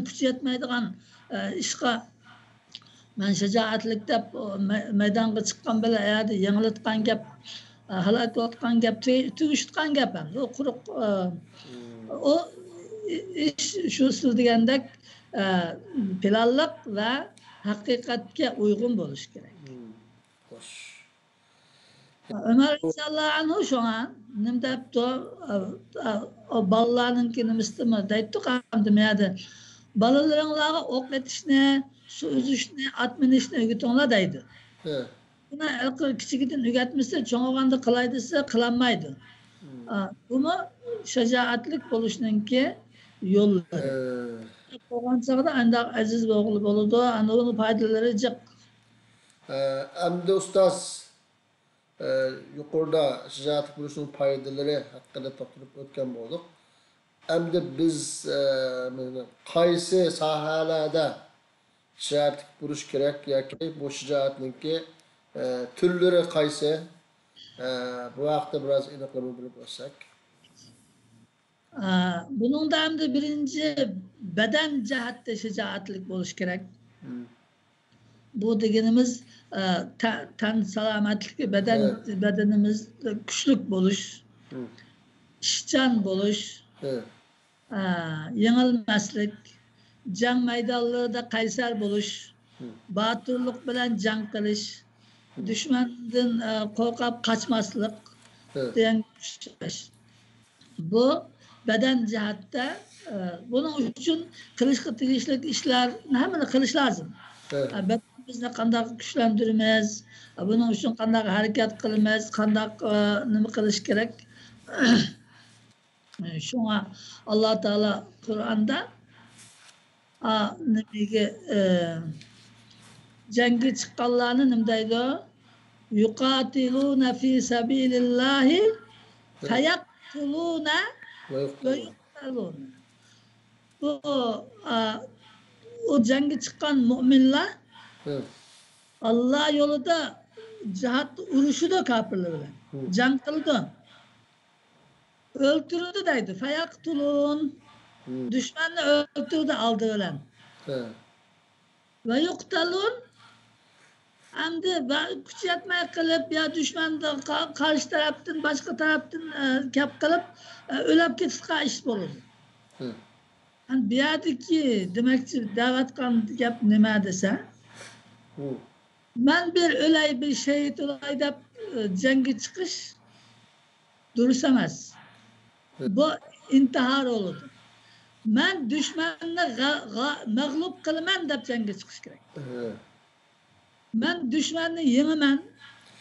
كۈچى يەتمەيدىغان، ئە، ئىشقا مەن شىجائەتلىك دەپ، ئۇ مەي-، مەيدانغا چىققان بىلەن ئەيەردە يېڭىلىتقان گەپ، ئە، ھالاك بولۇۋاتقان گەپ، تۈ-، تۈگىشىتقان گەپ ئەمدى. ئۇ قۇرۇق، ئە، ئۇ ئىش شۇ سىز دېگەندەك، ئە، پىلانلىق ۋە ھەقىقەتكە ئۇيغۇن بولۇشى كېرەك. خوش. ئۆمەر رەزىياللاھۇ ئەنھۇ شۇڭا نېمە دەپتۇ؟ ئا، ئا، ئا، بالىلارنىڭكى نېمىسىدىمۇ دەيتتۇق ئەمدى مۇ يەردە. بالىلىرىڭلارغا ئوق ئېتىشنى، سۇ ئۈزۈشنى، ئات مىنىشنى ئۆگىتىڭلار دەيدۇ. بۇنى ھېلىقى كىچىكىدىن ئۆگەتمىسە، چوڭ بولغاندا قىلاي دېسە، قىلالمايدۇ. ئا، بۇمۇ شاجائەتلىك بولۇشنىڭكى يوللىرى. بولغان چاغدا ئانداق ئەزىز بولغىلى بولىدۇ، ئاندىن پايدىلىرى جىق. ئە، ئەمدى ئۇستاز، ئە، يۇقىرىدا شىجائەتلىك بولۇشنىڭ پايدىلىرى ھەققىدە توختىلىپ ئۆتكەن بولدۇق. ئەمدى بىز، ئە، قايسى ساھەلەردە شىجائەتلىك بولۇش كېرەك ياكى بۇ شىجائەتنىڭكى، ئە، تۈرلىرى قايسى؟ ئە، بۇ ھەقتە بىراز ئېنىقلىما بېرىپ ئۆتسەك. ئە، بۇنىڭدا ئەمدى بىرىنچى بەدەن جەھەتتە شىجائەتلىك بولۇش كېرەك. بۇ دېگىنىمىز، ئە، تە-، تەن سالامەتلىكى، بەدەن، بەدىنىمىز كۈچلۈك بولۇش، ئىشچان بولۇش، ئە، يېڭىلمەسلىك، جەڭ مەيدانلىرىدا قەيسەر بولۇش، باتۇرلۇق بىلەن جەڭ قىلىش، دۈشمەندىن، ئە، قورقۇپ قاچماسلىق دېگەن ئۇچراش. بۇ بەدەن جەھەتتە، ئە، بۇنىڭ ئۈچۈن قىلىشقا تېگىشلىك ئىشلارنى ھەممىنى قىلىش لازىم. ئە، بەدىنىمىزنى قانداق كۈچلەندۈرىمىز، ئە، بۇنىڭ ئۈچۈن قانداق ھەرىكەت قىلىمىز، قانداق، ئە، نېمە قىلىش كېرەك. شۇڭا ئاللا تائالا قۇرئاندا، ئا، نېمىگە، ئە، جەڭگە چىققانلارنى نېمە دەيدۇ؟ يۇقاتىلۇنە فى سەبىلىللاھى فەيەقتۇلۇنە ۋە يۇقتەلۇن. بۇ، ئا، ئۇ جەڭگە چىققان مۇئمىنلار ئاللا يولىدا جىھادتا ئۇرۇشىدۇ كاپىرلار بىلەن. جەڭ قىلىدۇ. ئۆلتۈرىدۇ دەيدۇ. فەيەقتۇلۇن. دۈشمەننى ئۆلتۈرىدۇ ئالدى بىلەن. ۋە يۇقتەلۇن. ئەمدى بە-، كۈچى يەتمەي قېلىپ، يا دۈشمەندىن قا-، قارشى تەرەپتىن، باشقا تەرەپتىن، ئە، گەپ قىلىپ، ئە، ئۆلۈپ كېتىدىغان ئىش بولىدۇ. ئەمدى بۇ يەردىكى دېمەكچى دەۋاتقان گەپ نېمە دېسە، مەن بىر ئۆلەي، بىر شېھىت بولاي دەپ، ئە، جەڭگە چىقىش دۇرۇس ئەمەس. بۇ ئىنتىھار بولىدۇ. مەن دۈشمەننى غە-، غە-، مەغلۇپ قىلىمەن دەپ جەڭگە چىقىش كېرەك. مەن دۈشمەننى يېڭىمەن،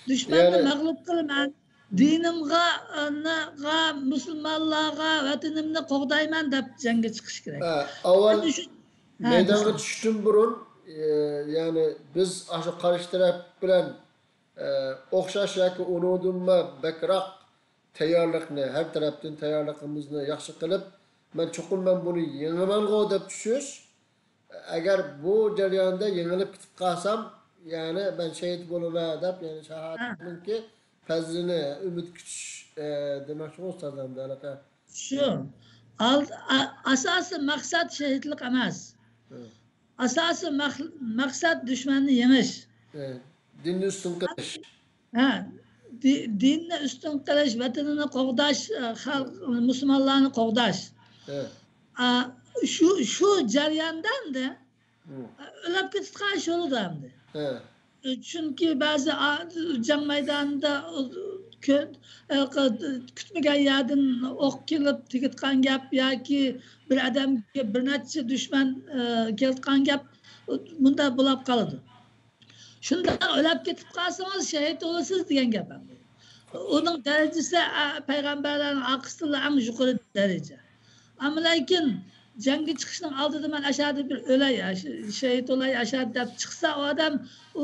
دۈشمەننى مەغلۇپ قىلىمەن، دىنىمغا، ئە، نىغا، مۇسۇلمانلارغا، ۋەتىنىمنى قوغدايمەن دەپ جەڭگە چىقىش كېرەك. ئە، ئاۋۋال مەيدانغا چۈشۈشتىن بۇرۇن، ئە، يەنى بىز ئاشۇ قارشى تەرەپ بىلەن ئە، ئوخشاش ياكى ئۇنىڭدىنمۇ بەكرەك تەييارلىقنى، ھەر تەرەپتىن تەييارلىقىمىزنى ياخشى قىلىپ، مەن چوقۇم مەن بۇنى يېڭىمەنغۇ دەپ چۈشۈش. ئەگەر بۇ جەرياندا يېڭىلىپ كېتىپ قالسام، يەنى مەن شېھىت بولىمەن دەپ، يەنى شاھادەتنىڭكى پەزلىنى، ئۈمىد كۈتۈش، ئە، دېمەكچىغۇ ئۇستاز ئەمدى ھېلىقى. شۇ. ئال-، ئا-، ئاساسىي مەقسەت شېھىتلىق ئەمەس. ئاساسىي مەق-، مەقسەت دۈشمەننى يېڭىش. دىننى ئۈستۈن قىلىش. ھە، دى-، دىننى ئۈستۈن قىلىش، ۋەتىنىنى قوغداش، ئە، خەلق، مۇسۇلمانلارنى قوغداش. ئا، شۇ، شۇ جەرياندا ئەمدى، ئە، ئۆلۈپ كېتىدىغان ئىش بولىدۇ ئەمدى. چۈنكى بەزى ئا-، جەڭ مەيدانىدا، ئۇ، كۆ-، ئە، كۈتمىگەن يەردىن ئوق كېلىپ تېگىدىغان گەپ ياكى بىر ئادەمگە بىر نەچچە دۈشمەن، ئە، كېلىدىغان گەپ، ئۇ، مۇنداق بولاپ قالىدۇ. شۇنداق ئۆلۈپ كېتىپ قالسىڭىز، شېھىت بولىسىز دېگەن گەپ ئەمدى. ئۇنىڭ دەرىجىسى، ئە، پەيغەمبەرلەرنىڭ ئارقىسىدىلا ئەڭ يۇقىرى دەرىجە. ئەمما لېكىن جەڭگە چىقىشنىڭ ئالدىدا مەن ئاشۇ يەردە بىر ئۆلەي، شېھىت ئولاي ئاشۇ يەردە دەپ چىقسا، ئۇ ئادەم، ئۇ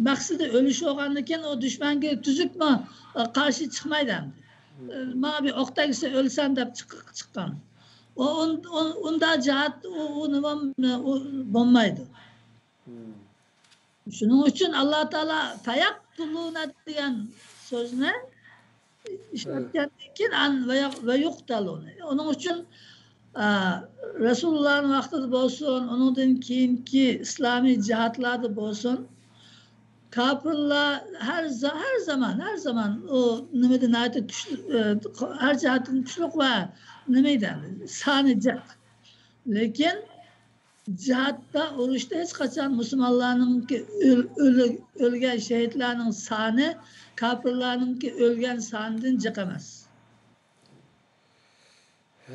مەقسىتى ئۆلۈش بولغاندىن كېيىن، ئۇ دۈشمەنگە تۈزۈكمۇ، ئە، قارشى چىقمايدۇ ئەمدى. ئە، ماڭا بىر ئوق تەگسە ئۆلسەم دەپ چىق-، چىققان. ئۇ، ئۇن-، ئۇن-، ئۇنداق جىھاد، ئۇ، ئۇ نېمە، ئۇ بولمايدۇ. شۇنىڭ ئۈچۈن ئاللا تائالا «فەيەقتۇلۇنە» دېگەن سۆزنى ئىشلەتكەندىن كېيىن، ئان-، «ۋەيەق-، ۋەيۇقتەلۇنە». ئۇنىڭ ئۈچۈن، ئا، رەسۇلۇللانىڭ ۋاقتىدا بولسۇن، ئۇنىڭدىن كېيىنكى ئىسلامىي جىھادلاردا بولسۇن، كاپىرلار ھەر زا-، ھەر زامان، ھەر زامان ئۇ نېمىدە ناھايىتى كۈچلۈك، ئە، ھەر جەھەتتىن كۈچلۈك ۋە نېمە ئىدى، سانى جىق. لېكىن جىھادتا، ئۇرۇشتا ھېچقاچان مۇسۇلمانلارنىڭكى ئۆل-، ئۆلۈ-، ئۆلگەن شېھىتلارنىڭ سانى كاپىرلارنىڭكى ئۆلگەن سانىدىن جىق ئەمەس.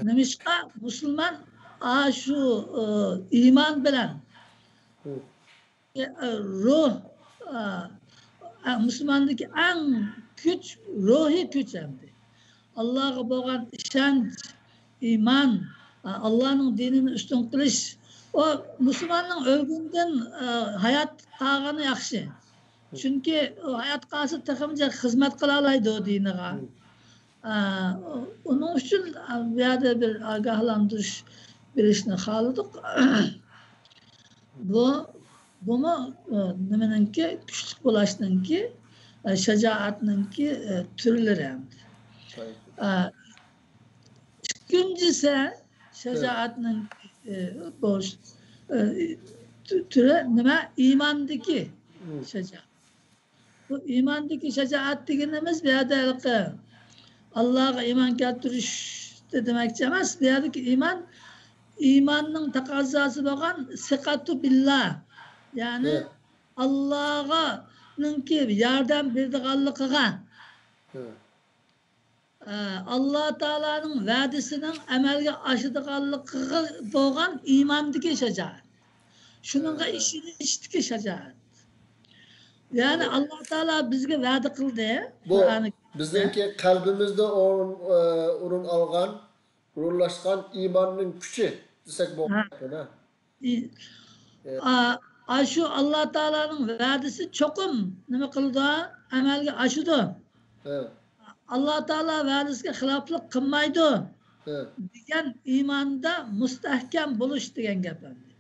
نېمىشقا؟ مۇسۇلمان ئاشۇ، ئى، ئىمان بىلەن، ئى، روھ، ئى، مۇسۇلماندىكى ئەڭ كۈچ، روھىي كۈچ ئەمدى. ئاللاغا بولغان ئىشەنچ، ئىمان، ئاللانىڭ دىنىنى ئۈستۈن قىلىش. ئۇ مۇسۇلماننىڭ ئۆلگىنىدىن، ئە، ھايات قالغىنى ياخشى. چۈنكى ئۇ ھايات قالسا تېخىمۇ جىق خىزمەت قىلالايدۇ دىنىغا. ئە، ئۇنىڭ ئۈچۈن، ئە، بۇ يەردە بىر ئاگاھلاندۇرۇش بېرىشنى خالىدۇق. بۇ، بۇمۇ، ئە، نېمىنىڭكى، كۈچلۈك بولۇشنىڭكى، ئە، شاجائەتنىڭكى، ئە، تۈرلىرى ئەمدى. ئە، ئىككىنچىسى، شاجائەتنىڭ، ئى، بولۇش، ئى، تۈ-، تۈرى نېمە؟ ئىماندىكى شاجائەت. بۇ ئىماندىكى شاجائەت دېگىنىمىز بۇ يەردە ھېلىقى ئاللاغا ئىمان كەلتۈرۈش دېمەكچى ئەمەس. بۇ يەردىكى ئىمان، ئىماننىڭ تەقەززاسى بولغان سىقەتۇ بىللا، يەنى ئاللاغانىڭكى ياردەم بېرىدىغانلىقىغا، ئە، ئاللا تائالانىڭ ۋەدىسىنىڭ ئەمەلگە ئاشىدىغانلىقىغا بولغان ئىماندىكى شاجائەت. شۇنىڭغا ئىشىنىشتىكى شاجائەت. يەنى ئاللا تائالا بىزگە ۋەدە قىلدى. بۇ قۇرئانى بىزنىڭكى قەلبىمىزدە ئورۇن، ئورۇن ئالغان، ئورۇنلاشقان ئىماننىڭ كۈچى دېسەك بولىدىكەن. ئى-، ئا-، ئاشۇ ئاللا تائالانىڭ ۋەدىسى چوقۇم نېمە قىلىدۇ؟ ئەمەلگە ئاشىدۇ. ئاللا تائالا ۋەدىسىگە خىلاپلىق قىلمايدۇ دېگەن ئىماندا مۇستەھكەم بولۇش دېگەن گەپ ئەمدى.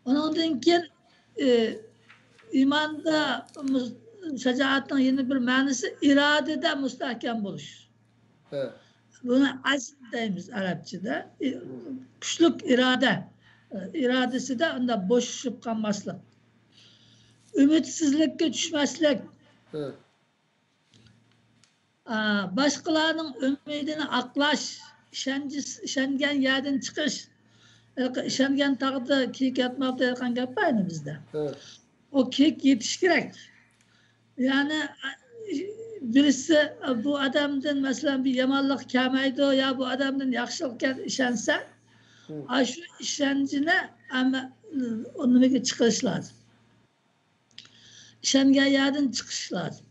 ئۇنىڭدىن كېيىن، ئى، ئىماندا مۇس-، شاجائەتنىڭ يەنە بىر مەنىسى ئىرادىدە مۇستەھكەم بولۇش. بۇنى ئەزم دەيمىز ئەرەبچىدە. ئى، كۈچلۈك ئىرادە. ئى، ئىرادىسىدە ئۇنداق بوشىشىپ قالماسلىق. ئۈمىدسىزلىككە چۈشمەسلىك. ئا، باشقىلارنىڭ ئۈمىدىنى ئاقلاش، ئىشەنچ-، ئىشەنگەن يەردىن چىقىش. ھېلىقى ئىشەنگەن تاغدا كېيىك ياتماپتۇ دەيدىغان گەپ بار ئەمدى بىزدە. ئۇ كېيىك يېتىش كېرەك. يەنى، ئە، بىرسى، ئە، بۇ ئادەمدىن، مەسىلەن، بىر يامانلىق كەلمەيدۇ يا بۇ ئادەمدىن ياخشىلىق كەل-، ئىشەنسە، ئاشۇ ئىشەنچنى ئەمە-، ئۇ نېمىگە چىقىرىش لازىم. ئىشەنگەن يەردىن چىقىش لازىم.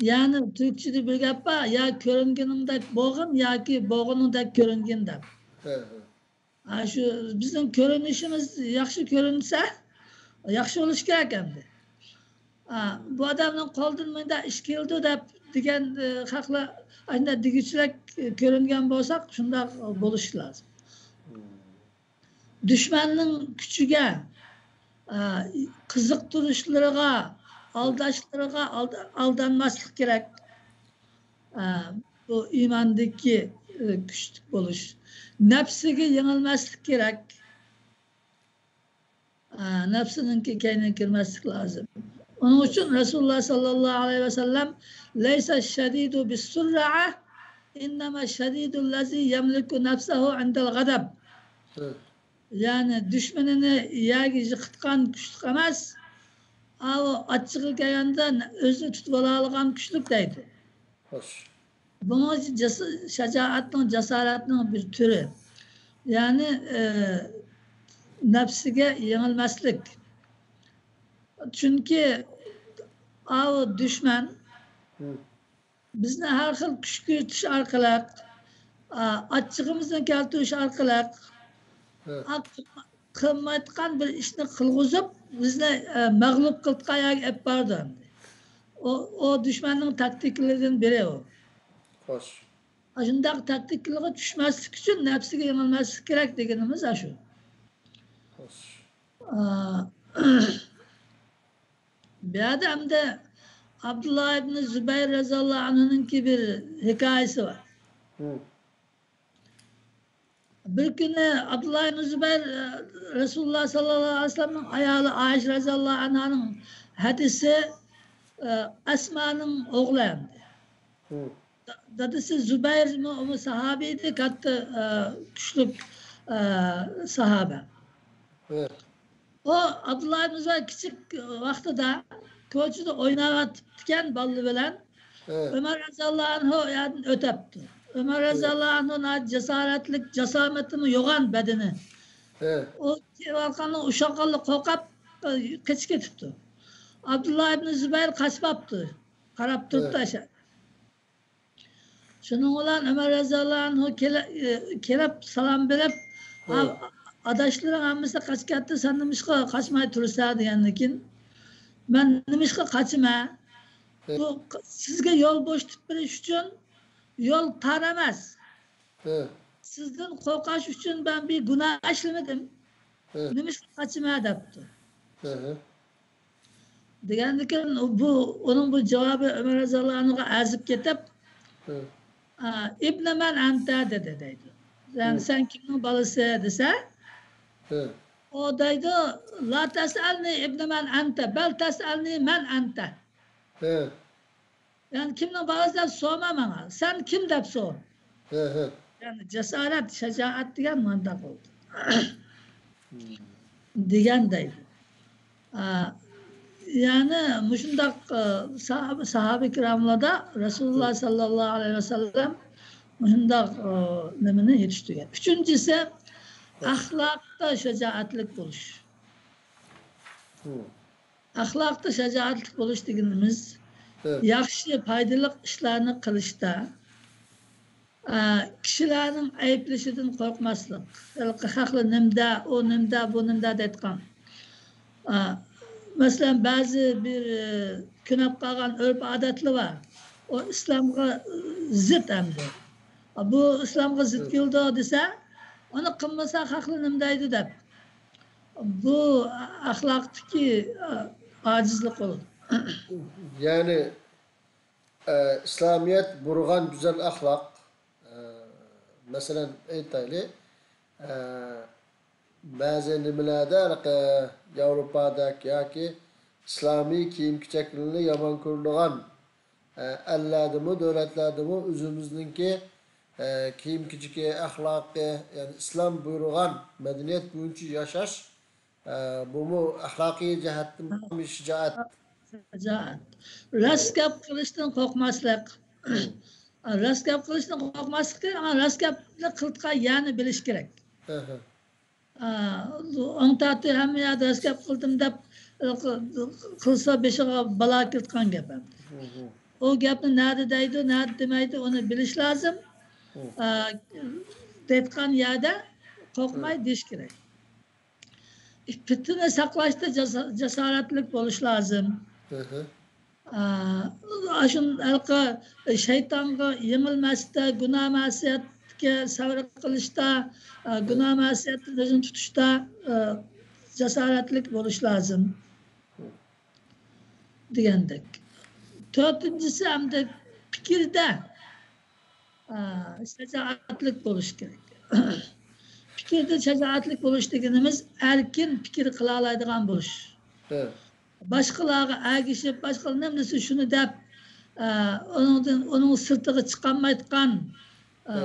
يەنى تۈركچىدە بىر گەپ بار، يا كۆرۈنگىنىڭدەك بولغىن ياكى بولغىنىڭدەك كۆرۈنگىن دەپ. ھە، ھە. ھە، شۇ بىزنىڭ كۆرۈنۈشىمىز ياخشى كۆرۈنسە، ياخشى بولۇشى كېرەك ئەمدى. ھە، بۇ ئادەمنىڭ قولىدىن مۇنداق ئىش كېلىدۇ دەپ دېگەن، ئە، خەقلەر ئاشۇنداق دېگۈچىلەك كۆرۈنگەن بولساق، شۇنداق بولۇشى لازىم. دۈشمەننىڭ كۈچىگە، ئە، قىزىقتۇرۇشلىرىغا، ئالداشلىرىغا ئالدا-، ئالدانماسلىق كېرەك. ئە، بۇ ئىماندىكى، ئە، كۈچلۈك بولۇش. نەپسىگە يېڭىلمەسلىك كېرەك. ئە، نەپسىنىڭكى كەينىگە كىرمەسلىك لازىم. ئۇنىڭ ئۈچۈن رەسۇلۇللا ساللاللاھۇ ئەلەيھى ۋەسەللەم، لەيسە شەدىدۇ بىسسۇررەئە، ئىننەمە شەدىدۇللەزى يەملىكۇ نەفسەھۇ ئىندەل غەدەب. يەنى دۈشمىنىنى يەرگە يىقىتقان كۈچلۈك ئەمەس، ئاۋۇ ئاچچىقى كەلگەندە ئۆزىنى تۇتۇۋالالىغان كۈچلۈك دەيدۇ. خوش. بۇمۇ جەس-، شاجائەتنىڭ، جاسارەتنىڭ بىر تۈرى. يەنى، ئە، نەپسىگە يېڭىلمەسلىك. چۈنكى ئاۋۇ دۈشمەن بىزنى ھەر خىل كۈشكۈرتۈش ئارقىلىق، ئا، ئاچچىقىمىزنى كەلتۈرۈش ئارقىلىق، ھە. ئا، قىلما-، قىلمايدىغان بىر ئىشنى قىلغۇزۇپ، بىزنى، ئە، مەغلۇپ قىلىدىغان يەرگە ئېلىپ بارىدۇ ئەمدى. ئۇ، ئۇ دۈشمەننىڭ تاكتىكىلىرىدىن بىرى ئۇ. خوش. ئاشۇنداق تاكتىكىلارغا چۈشمەسلىك ئۈچۈن نەپسىگە يېڭىلمەسلىك كېرەك دېگىنىمىز ئاشۇ. خوش. ئا، بۇ يەردە ئەمدى ئابدۇللا ئىبنى زۇبەير رەزىياللاھۇ ئەنھۇنىڭكى بىر ھېكايىسى بار. ھە. بىر كۈنى ئابدۇللا ئىبنى زۇبەير، ئە، رەسۇلۇللا ساللاللاھۇ ئەلەيھى ۋەسەللەمنىڭ ئايالى ئائىشە رەزىياللاھۇ ئەنھانىڭ ھەدىسى، ئە، ئەسمانىڭ ئوغلى ئەمدى. ھە. دا-، دادىسى زۇبەيرمۇ، ئۇمۇ ساھابە ئىدى، كاتتا، ئە، كۈچلۈك، ئە، ساھابە. ھە. ئۇ ئابدۇللا ئىبنى زۇبەير كىچىك ۋاقتىدا كوچىدا ئويناۋاتىپتىكەن بالىلار بىلەن. ھە. ئۆمەر رەزىياللاھۇ ئەنھۇ ئۇ يەردىن ئۆتەپتۇ. ئۆمەر ھە. رەزىياللاھۇ ئەنھۇ ناھايىتى جاسارەتلىك، جاسامىتىمۇ يوغان بەدىنى. ھە. ئۇ كېلىۋاتقاندا ئۇششاققانلىق قورقۇپ، قېچىپ كېتىپتۇ. ئابدۇللا ئىبنى زۇبەير قاچماپتۇ. قاراپ تۇرۇپتۇ ھە. ئاشۇ. شۇنىڭ بىلەن ئۆمەر رەزىياللاھۇ ئەنھۇ كېلە-، ئى، كېلىپ سالام بېرىپ، ھە. «ئا-، ئاداشلىرىڭ ھەممىسى قاچىپ كەتتى، سەن نېمىشقا قاچماي تۇرىسەن؟» دېگەندىن كېيىن، «مەن نېمىشقا قاچىمەن؟ ھە. بۇ ق-، سىزگە يول بوشىتىپ بېرىش ئۈچۈن يول تار ئەمەس. ھە. سىزدىن قورقاش ئۈچۈن مەن بىر گۇناھ ئىشلىمىدىم. ھە. نېمىشقا قاچىمەن؟» دەپتۇ. ھە، ھە. دېگەندىكىن بۇ، ئۇنىڭ بۇ جاۋابى ئۆمەر رەزىياللاھۇ ئەنھۇغا ئەزىپ كېتىپ، ھە. «ئا، ئىبنە مەن ئەنتە؟» دېدى دەيدۇ. يەنى ھە. «سەن كىمنىڭ بالىسى؟» دېسە، ھە. ئۇ دەيدۇ، «لا تەسئەلنى ئىبنە مەن ئەنتە، بەل تەسئەلنى مەن ئەنتە.» ھە. يەنى كىمنىڭ بالىسى دەپ سورىما ماڭا، سەن كىم دەپ سور. ھە، ھە. يەنى جاسارەت، شاجائەت دېگەن مانداق بولدى. دېگەن دەيدۇ. ئا، يەنى مۇشۇنداق، ئا، ساھابە، ساھابە كىراملاردا رەسۇلۇللا ساللاللاھۇ ئەلەيھى ۋەسەللەم مۇشۇنداق، ئا، نېمىنى يېتىشتۈرگەن. ئۈچىنچىسى، ئەخلاقتا شاجائەتلىك بولۇش. ئەخلاقتا شاجائەتلىك بولۇش دېگىنىمىز، ھە. ياخشى، پايدىلىق ئىشلارنى قىلىشتا، ئە، كىشىلەرنىڭ ئەيىبلىشىدىن قورقماسلىق. ھېلىقى خەقلەر نېمىدە، ئۇ نېمىدە، بۇ نېمىدە دەيدىغان. ئە، مەسىلەن، بەزى بىر، ئە، كۆنۈپ قالغان ئۆرپ-ئادەتلەر بار. ئۇ ئىسلامغا، ئە، زىت ئەمدى. ئە، بۇ ئىسلامغا زىت كېلىدۇ دېسە، ئۇنى قىلمىسا خەقلەر نېمە دەيدۇ دەپ. بۇ ئەخلاقتىكى، ئە، ئاجىزلىق بولىدۇ. يەنى، ئە، ئىسلامىيەت بۇرغان گۈزەل ئەخلاق. ئە، مەسىلەن، ئېيتايلى، ئە، بەزى نېمىلەردە، ھېلىقى ياۋروپادەك ياكى ئىسلامىي كىيىم-كېچەكلىرىنى يامان كۆرىدىغان، ئە، ئەللەردىمۇ، دۆلەتلەردىمۇ ئۆزىمىزنىڭكى، ئە، كىيىم-كېچىكى، ئەخلاقى، يەنى ئىسلام بۇيرۇغان مەدەنىيەت بويىچە ياشاش، ئە، بۇمۇ ئەخلاقىي جەھەتتىن شىجائەت. شىجائەت. راست گەپ قىلىشتىن قورقماسلىق. راست گەپ قىلىشتىن قورقماسلىق كېرەك، ئەمما راست گەپنى قىلىدىغان يەرنى بىلىش كېرەك. ئە، ئاڭ تارتىپ ھەممە يەردە راست گەپ قىلدىم دەپ، ئە، قىلسا بېشىغا بالا كېلىدىغان گەپ ئەمدى. ئۇ گەپنى نەدە دەيدۇ، نەدە دېمەيدۇ، ئۇنى بىلىش لازىم. ئە، دەيدىغان يەردە قورقماي دېيىش كېرەك. پىتنە ساقلاشتا جاسا-، جاسارەتلىك بولۇش لازىم. ئا، ئاشۇ ھېلىقى شەيتانغا يېڭىلمەستە، گۇناھ مەسىيەتكە سەۋر قىلىشتا، ئا، گۇناھ مەسىيەتتىن ئۆزىنى تۇتۇشتا، ئا، جاسارەتلىك بولۇش لازىم دېگەندەك. تۆتىنچىسى ئەمدى پىكىردە، ئا، شاجائەتلىك بولۇش كېرەك. پىكىردە شاجائەتلىك بولۇش دېگىنىمىز ئەركىن پىكىر قىلالايدىغان بولۇش. باشقىلارغا ئەگىشىپ، باشقىلار نېمە دېسە شۇنى دەپ، ئە، ئۇنىڭدىن، ئۇنىڭ سىرتىغا چىقالمايدىغان، ئە،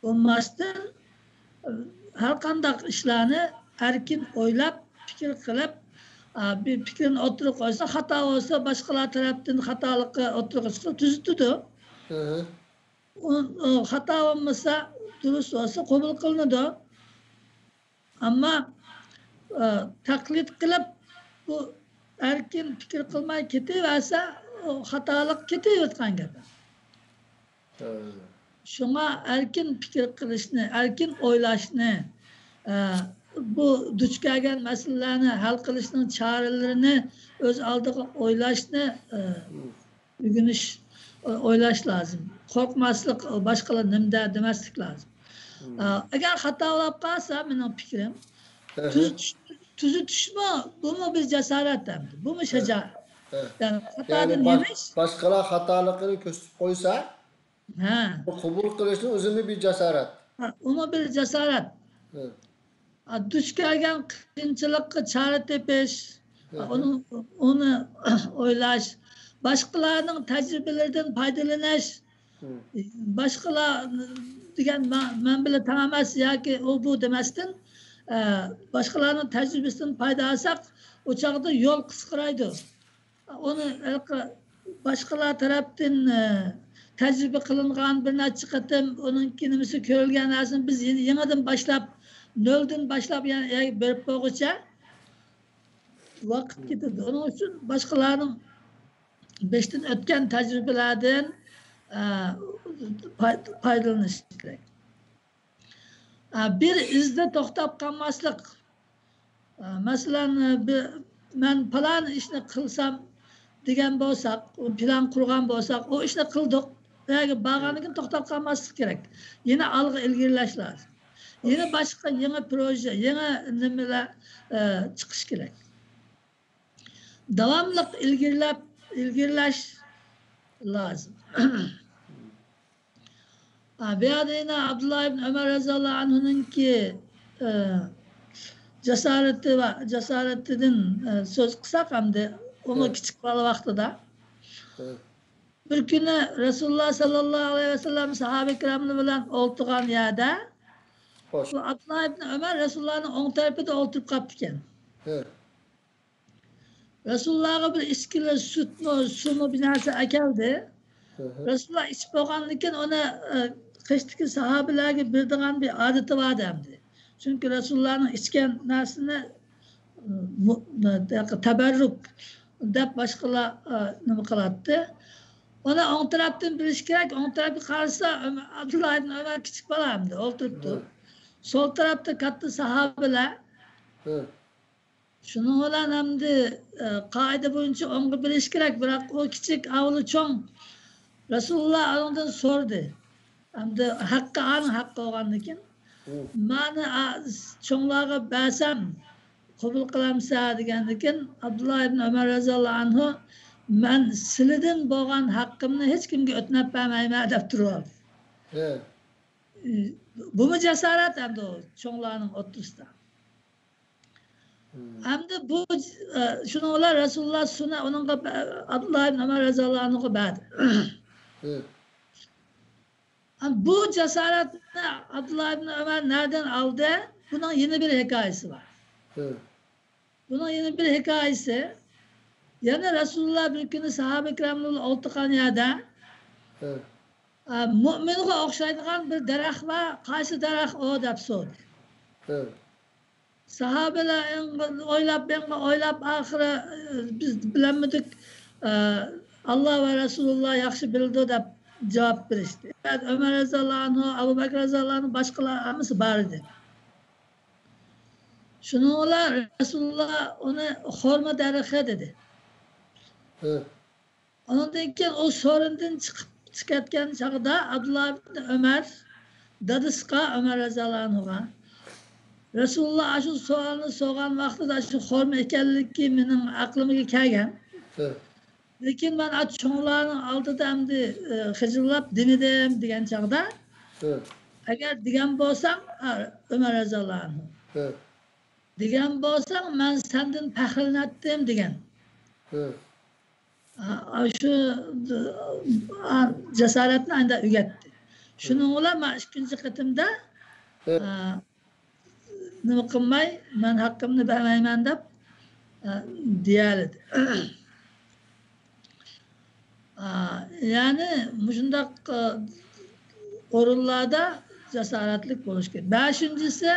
بولماستىن، ئە، ھەر قانداق ئىشلارنى ئەركىن ئويلاپ، پىكىر قىلىپ، ئە، بىر پىكرىنى ئوتتۇرىغا قويسا، خاتا بولسا، باشقىلار تەرەپتىن خاتالىقى ئوتتۇرىغا چىقسا، تۈزىتىدۇ. ئۇ، ئۇ خاتا بولمىسا، دۇرۇس بولسا قوبۇل قىلىنىدۇ. ئەمما، ئە، تەقلىد قىلىپ، بۇ ئەركىن پىكىر قىلماي كېتىۋەرسە، ئۇ خاتالىق كېتىۋاتقان گەپ. شۇڭا ئەركىن پىكىر قىلىشنى، ئەركىن ئويلاشنى، ئە، بۇ دۇچ كەلگەن مەسىلىلەرنى ھەل قىلىشنىڭ چارىلىرىنى ئۆز ئالدىغا ئويلاشنى، ئە، ئۆگىنىش، ئو-، ئويلاش لازىم. قورقماسلىق، باشقىلار نېمە دەر دېمەسلىك لازىم. ئە، ئەگەر خاتا بولۇپ قالسا، مېنىڭ پىكرىم، تۈزىتىش، تۈزىتىشمۇ، بۇمۇ بىر جاسارەت ئەمدى. بۇمۇ شاجائەت. يەنى خاتادىن يېنىش. باشقىلار خاتالىقىنى كۆرسىتىپ قويسا، ھە. بۇ قوبۇل قىلىشنىڭ ئۆزىمۇ بىر جاسارەت. ھە، ئۇمۇ بىر جاسارەت. ھە. ھە، دۇچ كەلگەن قىيىنچىلىققا چارە تېپىش، ھە، ھە. ئۇنى، ئۇنى ئويلاش، باشقىلارنىڭ تەجرىبىلىرىدىن پايدىلىنىش، ھە. باشقىلار دېگەن مە-، مەن بىلەن تەڭ ئەمەس ياكى ئۇ بۇ دېمەستىن، ئە، باشقىلارنىڭ تەجرىبىسىدىن پايدا ئالساق، ئۇ چاغدا يول قىسقىرايدۇ. ئۇنى ھېلىقى باشقىلار تەرەپتىن، ئە، تەجرىبە قىلىنغان بىر نەچچە قېتىم ئۇنىڭكى نېمىسى كۆرۈلگەن نەرسىنى بىز يېڭى-، يېڭىدىن باشلاپ، نۆلدىن باشلاپ يەنە بېرىپ بولغۇچە ۋاقىت كېتىدۇ. ئۇنىڭ ئۈچۈن باشقىلارنىڭ بېشىدىن ئۆتكەن تەجرىبىلەردىن، ئە، پاي-، پايدىلىنىش كېرەك. ئە، بىر ئىزدا توختاپ قالماسلىق. ئە، مەسىلەن، بى-، مەن پالان ئىشنى قىلسام دېگەن بولساق، پىلان قۇرغان بولساق، ئۇ ئىشنى قىلدۇق. ئۇ يەرگە بارغاندىن كېيىن توختاپ قالماسلىق كېرەك. يەنە ئالغا ئىلگىرىلەش لازىم. يەنە باشقا يېڭى پروژە، يېڭى نېمىلەر، ئە، چىقىشى كېرەك. داۋاملىق ئىلگىرىلەپ، ئىلگىرىلەش لازىم. ھە، بۇ يەردە يەنە ئابدۇللا ئىبن ئۆمەر رەزىياللاھۇ ئەنھۇنىڭكى، ئە، جاسارىتى ۋە جاسارىتىدىن، ئە، سۆز قىلساق ئەمدى، ئۇمۇ كىچىك بالا ۋاقتىدا. بىر كۈنى رەسۇلۇللا ساللاللاھۇ ئەلەيھى ۋەسەللەم ساھابە كىراملار بىلەن ئولتۇرغان يەردە، بۇ ئابدۇللا ئىبن ئۆمەر رەسۇلۇللانىڭ ئوڭ تەرىپىدە ئولتۇرۇپ قاپتىكەن. رەسۇلۇللاغا بىر ئىچكىلى سۈتمۇ، سۇمۇ بىر نەرسە ئەكەلدى. رەسۇلۇللا ئىچىپ بولغاندىن كېيىن ئۇنى، ئە، قېشىدىكى ساھابىلەرگە بېرىدىغان بىر ئادىتى بار ئەمدى. چۈنكى رەسۇلۇللانىڭ ئىچكەن نەرسىنى، ئە، مۇ-، نە-، تەبەررۇك دەپ باشقىلار، ئە، نېمە قىلاتتى. ئۇنى ئوڭ تەرەپتىن بىلىش كېرەك. ئوڭ تەرەپكە قارىسا، ئۆمە-، ئابدۇللا ئىبن ئۆمەر كىچىك بالا ئەمدى ئولتۇرۇپتۇ. سول تەرەپتە كاتتا ساھابىلەر. شۇنىڭ بىلەن ئەمدى، ئە، قائىدە بويىچە ئوڭغا بېرىش كېرەك، بىراق ئۇ كىچىك، ئاۋۇلى چوڭ. رەسۇلۇللا ئۇنىڭدىن سورىدى. ئەمدى ھەققى ئانىڭ ھەققى بولغاندىكىن، مانا، ئا، چوڭلارغا بەرسەم قوبۇل قىلامسەن دېگەندىكىن، ئابدۇللا ئىبن ئۆمەر رەزىياللاھۇ ئەنھۇ، مەن سىلىدىن بولغان ھەققىمنى ھېچكىمگە ئۆتۈنۈپ بەرمەيمەن دەپ تۇرۇۋالدى. بۇمۇ جاسارەت ئەمدى ئۇ چوڭلارنىڭ ئوتتۇرىسىدا. ئەمدى بۇ، ئە، شۇنىڭ بىلەن رەسۇلۇللا سۇنى ئۇنىڭغا بە-، ئابدۇللا ئىبن ئۆمەر رەزىياللاھۇ ئەنھۇغا بەردى. ئەمدى بۇ جاسارەتنى ئابدۇللا ئىبن ئۆمەر نەدىن ئالدى؟ بۇنىڭ يەنە بىر ھېكايىسى بار. بۇنىڭ يەنە بىر ھېكايىسى. يەنە رەسۇلۇللا بىر كۈنى ساھابە كىراملار بىلەن ئولتۇرغان يەردە، ئە، مۇئمىنغا ئوخشايدىغان بىر دەرەخ بار، قايسى دەرەخ ئۇ؟ دەپ سورىدى. ساھابىلەر ئويلاپ، ئويلاپ، ئاخىرى، ئە، بىز بىلەلمىدۇق، ئە، ئاللا ۋە رەسۇلۇللا ياخشى بىلىدۇ دەپ جاۋاب بېرىشتى. ئۆمەر رەزىياللاھۇ ئەنھۇ، ئەبۇ بەكرى رەزىياللاھۇ ئەنھۇ، باشقىلار ھەممىسى بار ئىدى. شۇنىڭ بىلەن رەسۇلۇللا ئۇنى خورما دەرىخى دېدى. ئۇنىڭدىن كېيىن ئۇ سورۇندىن چىقىپ، چىقىۋەتكەن چاغدا ئابدۇللا ئىبن ئۆمەر دادىسىغا، ئۆمەر رەزىياللاھۇ ئەنھۇغا، رەسۇلۇللا ئاشۇ سوئالنى سورىغان ۋاقتىدا شۇ خورما ئىكەنلىكى مېنىڭ ئەقلىمگە كەلگەن. لېكىن مەن ئاشۇ چوڭلارنىڭ ئالدىدا ئەمدى، ئى، خىجىللاپ دېمىدىم دېگەن چاغدا، ئەگەر دېگەن بولساڭ، ئا، ئۆمەر رەزىياللاھۇ ئەنھۇ، دېگەن بولساڭ، مەن سەندىن پەخىرلىنەتتىم دېگەن. ئا، شۇ، ئا، جاسارەتنى ئاندا ئۆگەتتى. شۇنىڭ بىلەن مەن ئىككىنچى قېتىمدا، ئا، نېمە قىلماي، مەن ھەققىمنى بەرمەيمەن دەپ، ئە، دېيەلىدى. ئا، يەنى مۇشۇنداق، ئە، ئورۇنلاردا جاسارەتلىك بولۇش كېرەك. بەشىنچىسى،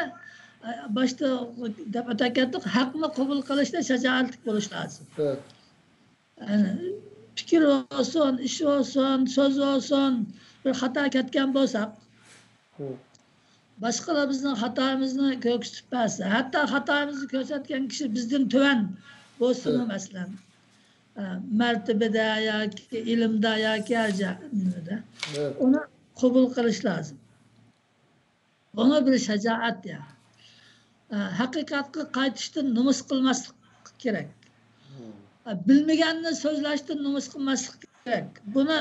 باشتا دەپ ئۆتەپ كەتتۇق، ھەقنى قوبۇل قىلىشتا شاجائەتلىك بولۇش لازىم. يەنى پىكىر بولسۇن، ئىش بولسۇن، سۆز بولسۇن، بىر خاتا كەتكەن بولساق، باشقىلار بىزنىڭ خاتايىمىزنى كۆرسىتىپ بەرسە، ھەتتا خاتايىمىزنى كۆرسەتكەن كىشى بىزدىن تۆۋەن بولسىمۇ، مەسىلەن، ئە، مەرتىبىدە ياكى ئىلىمدا ياكى ھەر جا-، نېمىدە، ئۇنى قوبۇل قىلىش لازىم. بۇمۇ بىر شاجائەت، يا. ئە، ھەقىقەتكە قايتىشتىن نومۇس قىلماسلىق كېرەك. ئە، بىلمىگەننى سۆزلەشتىن نومۇس قىلماسلىق كېرەك. بۇنى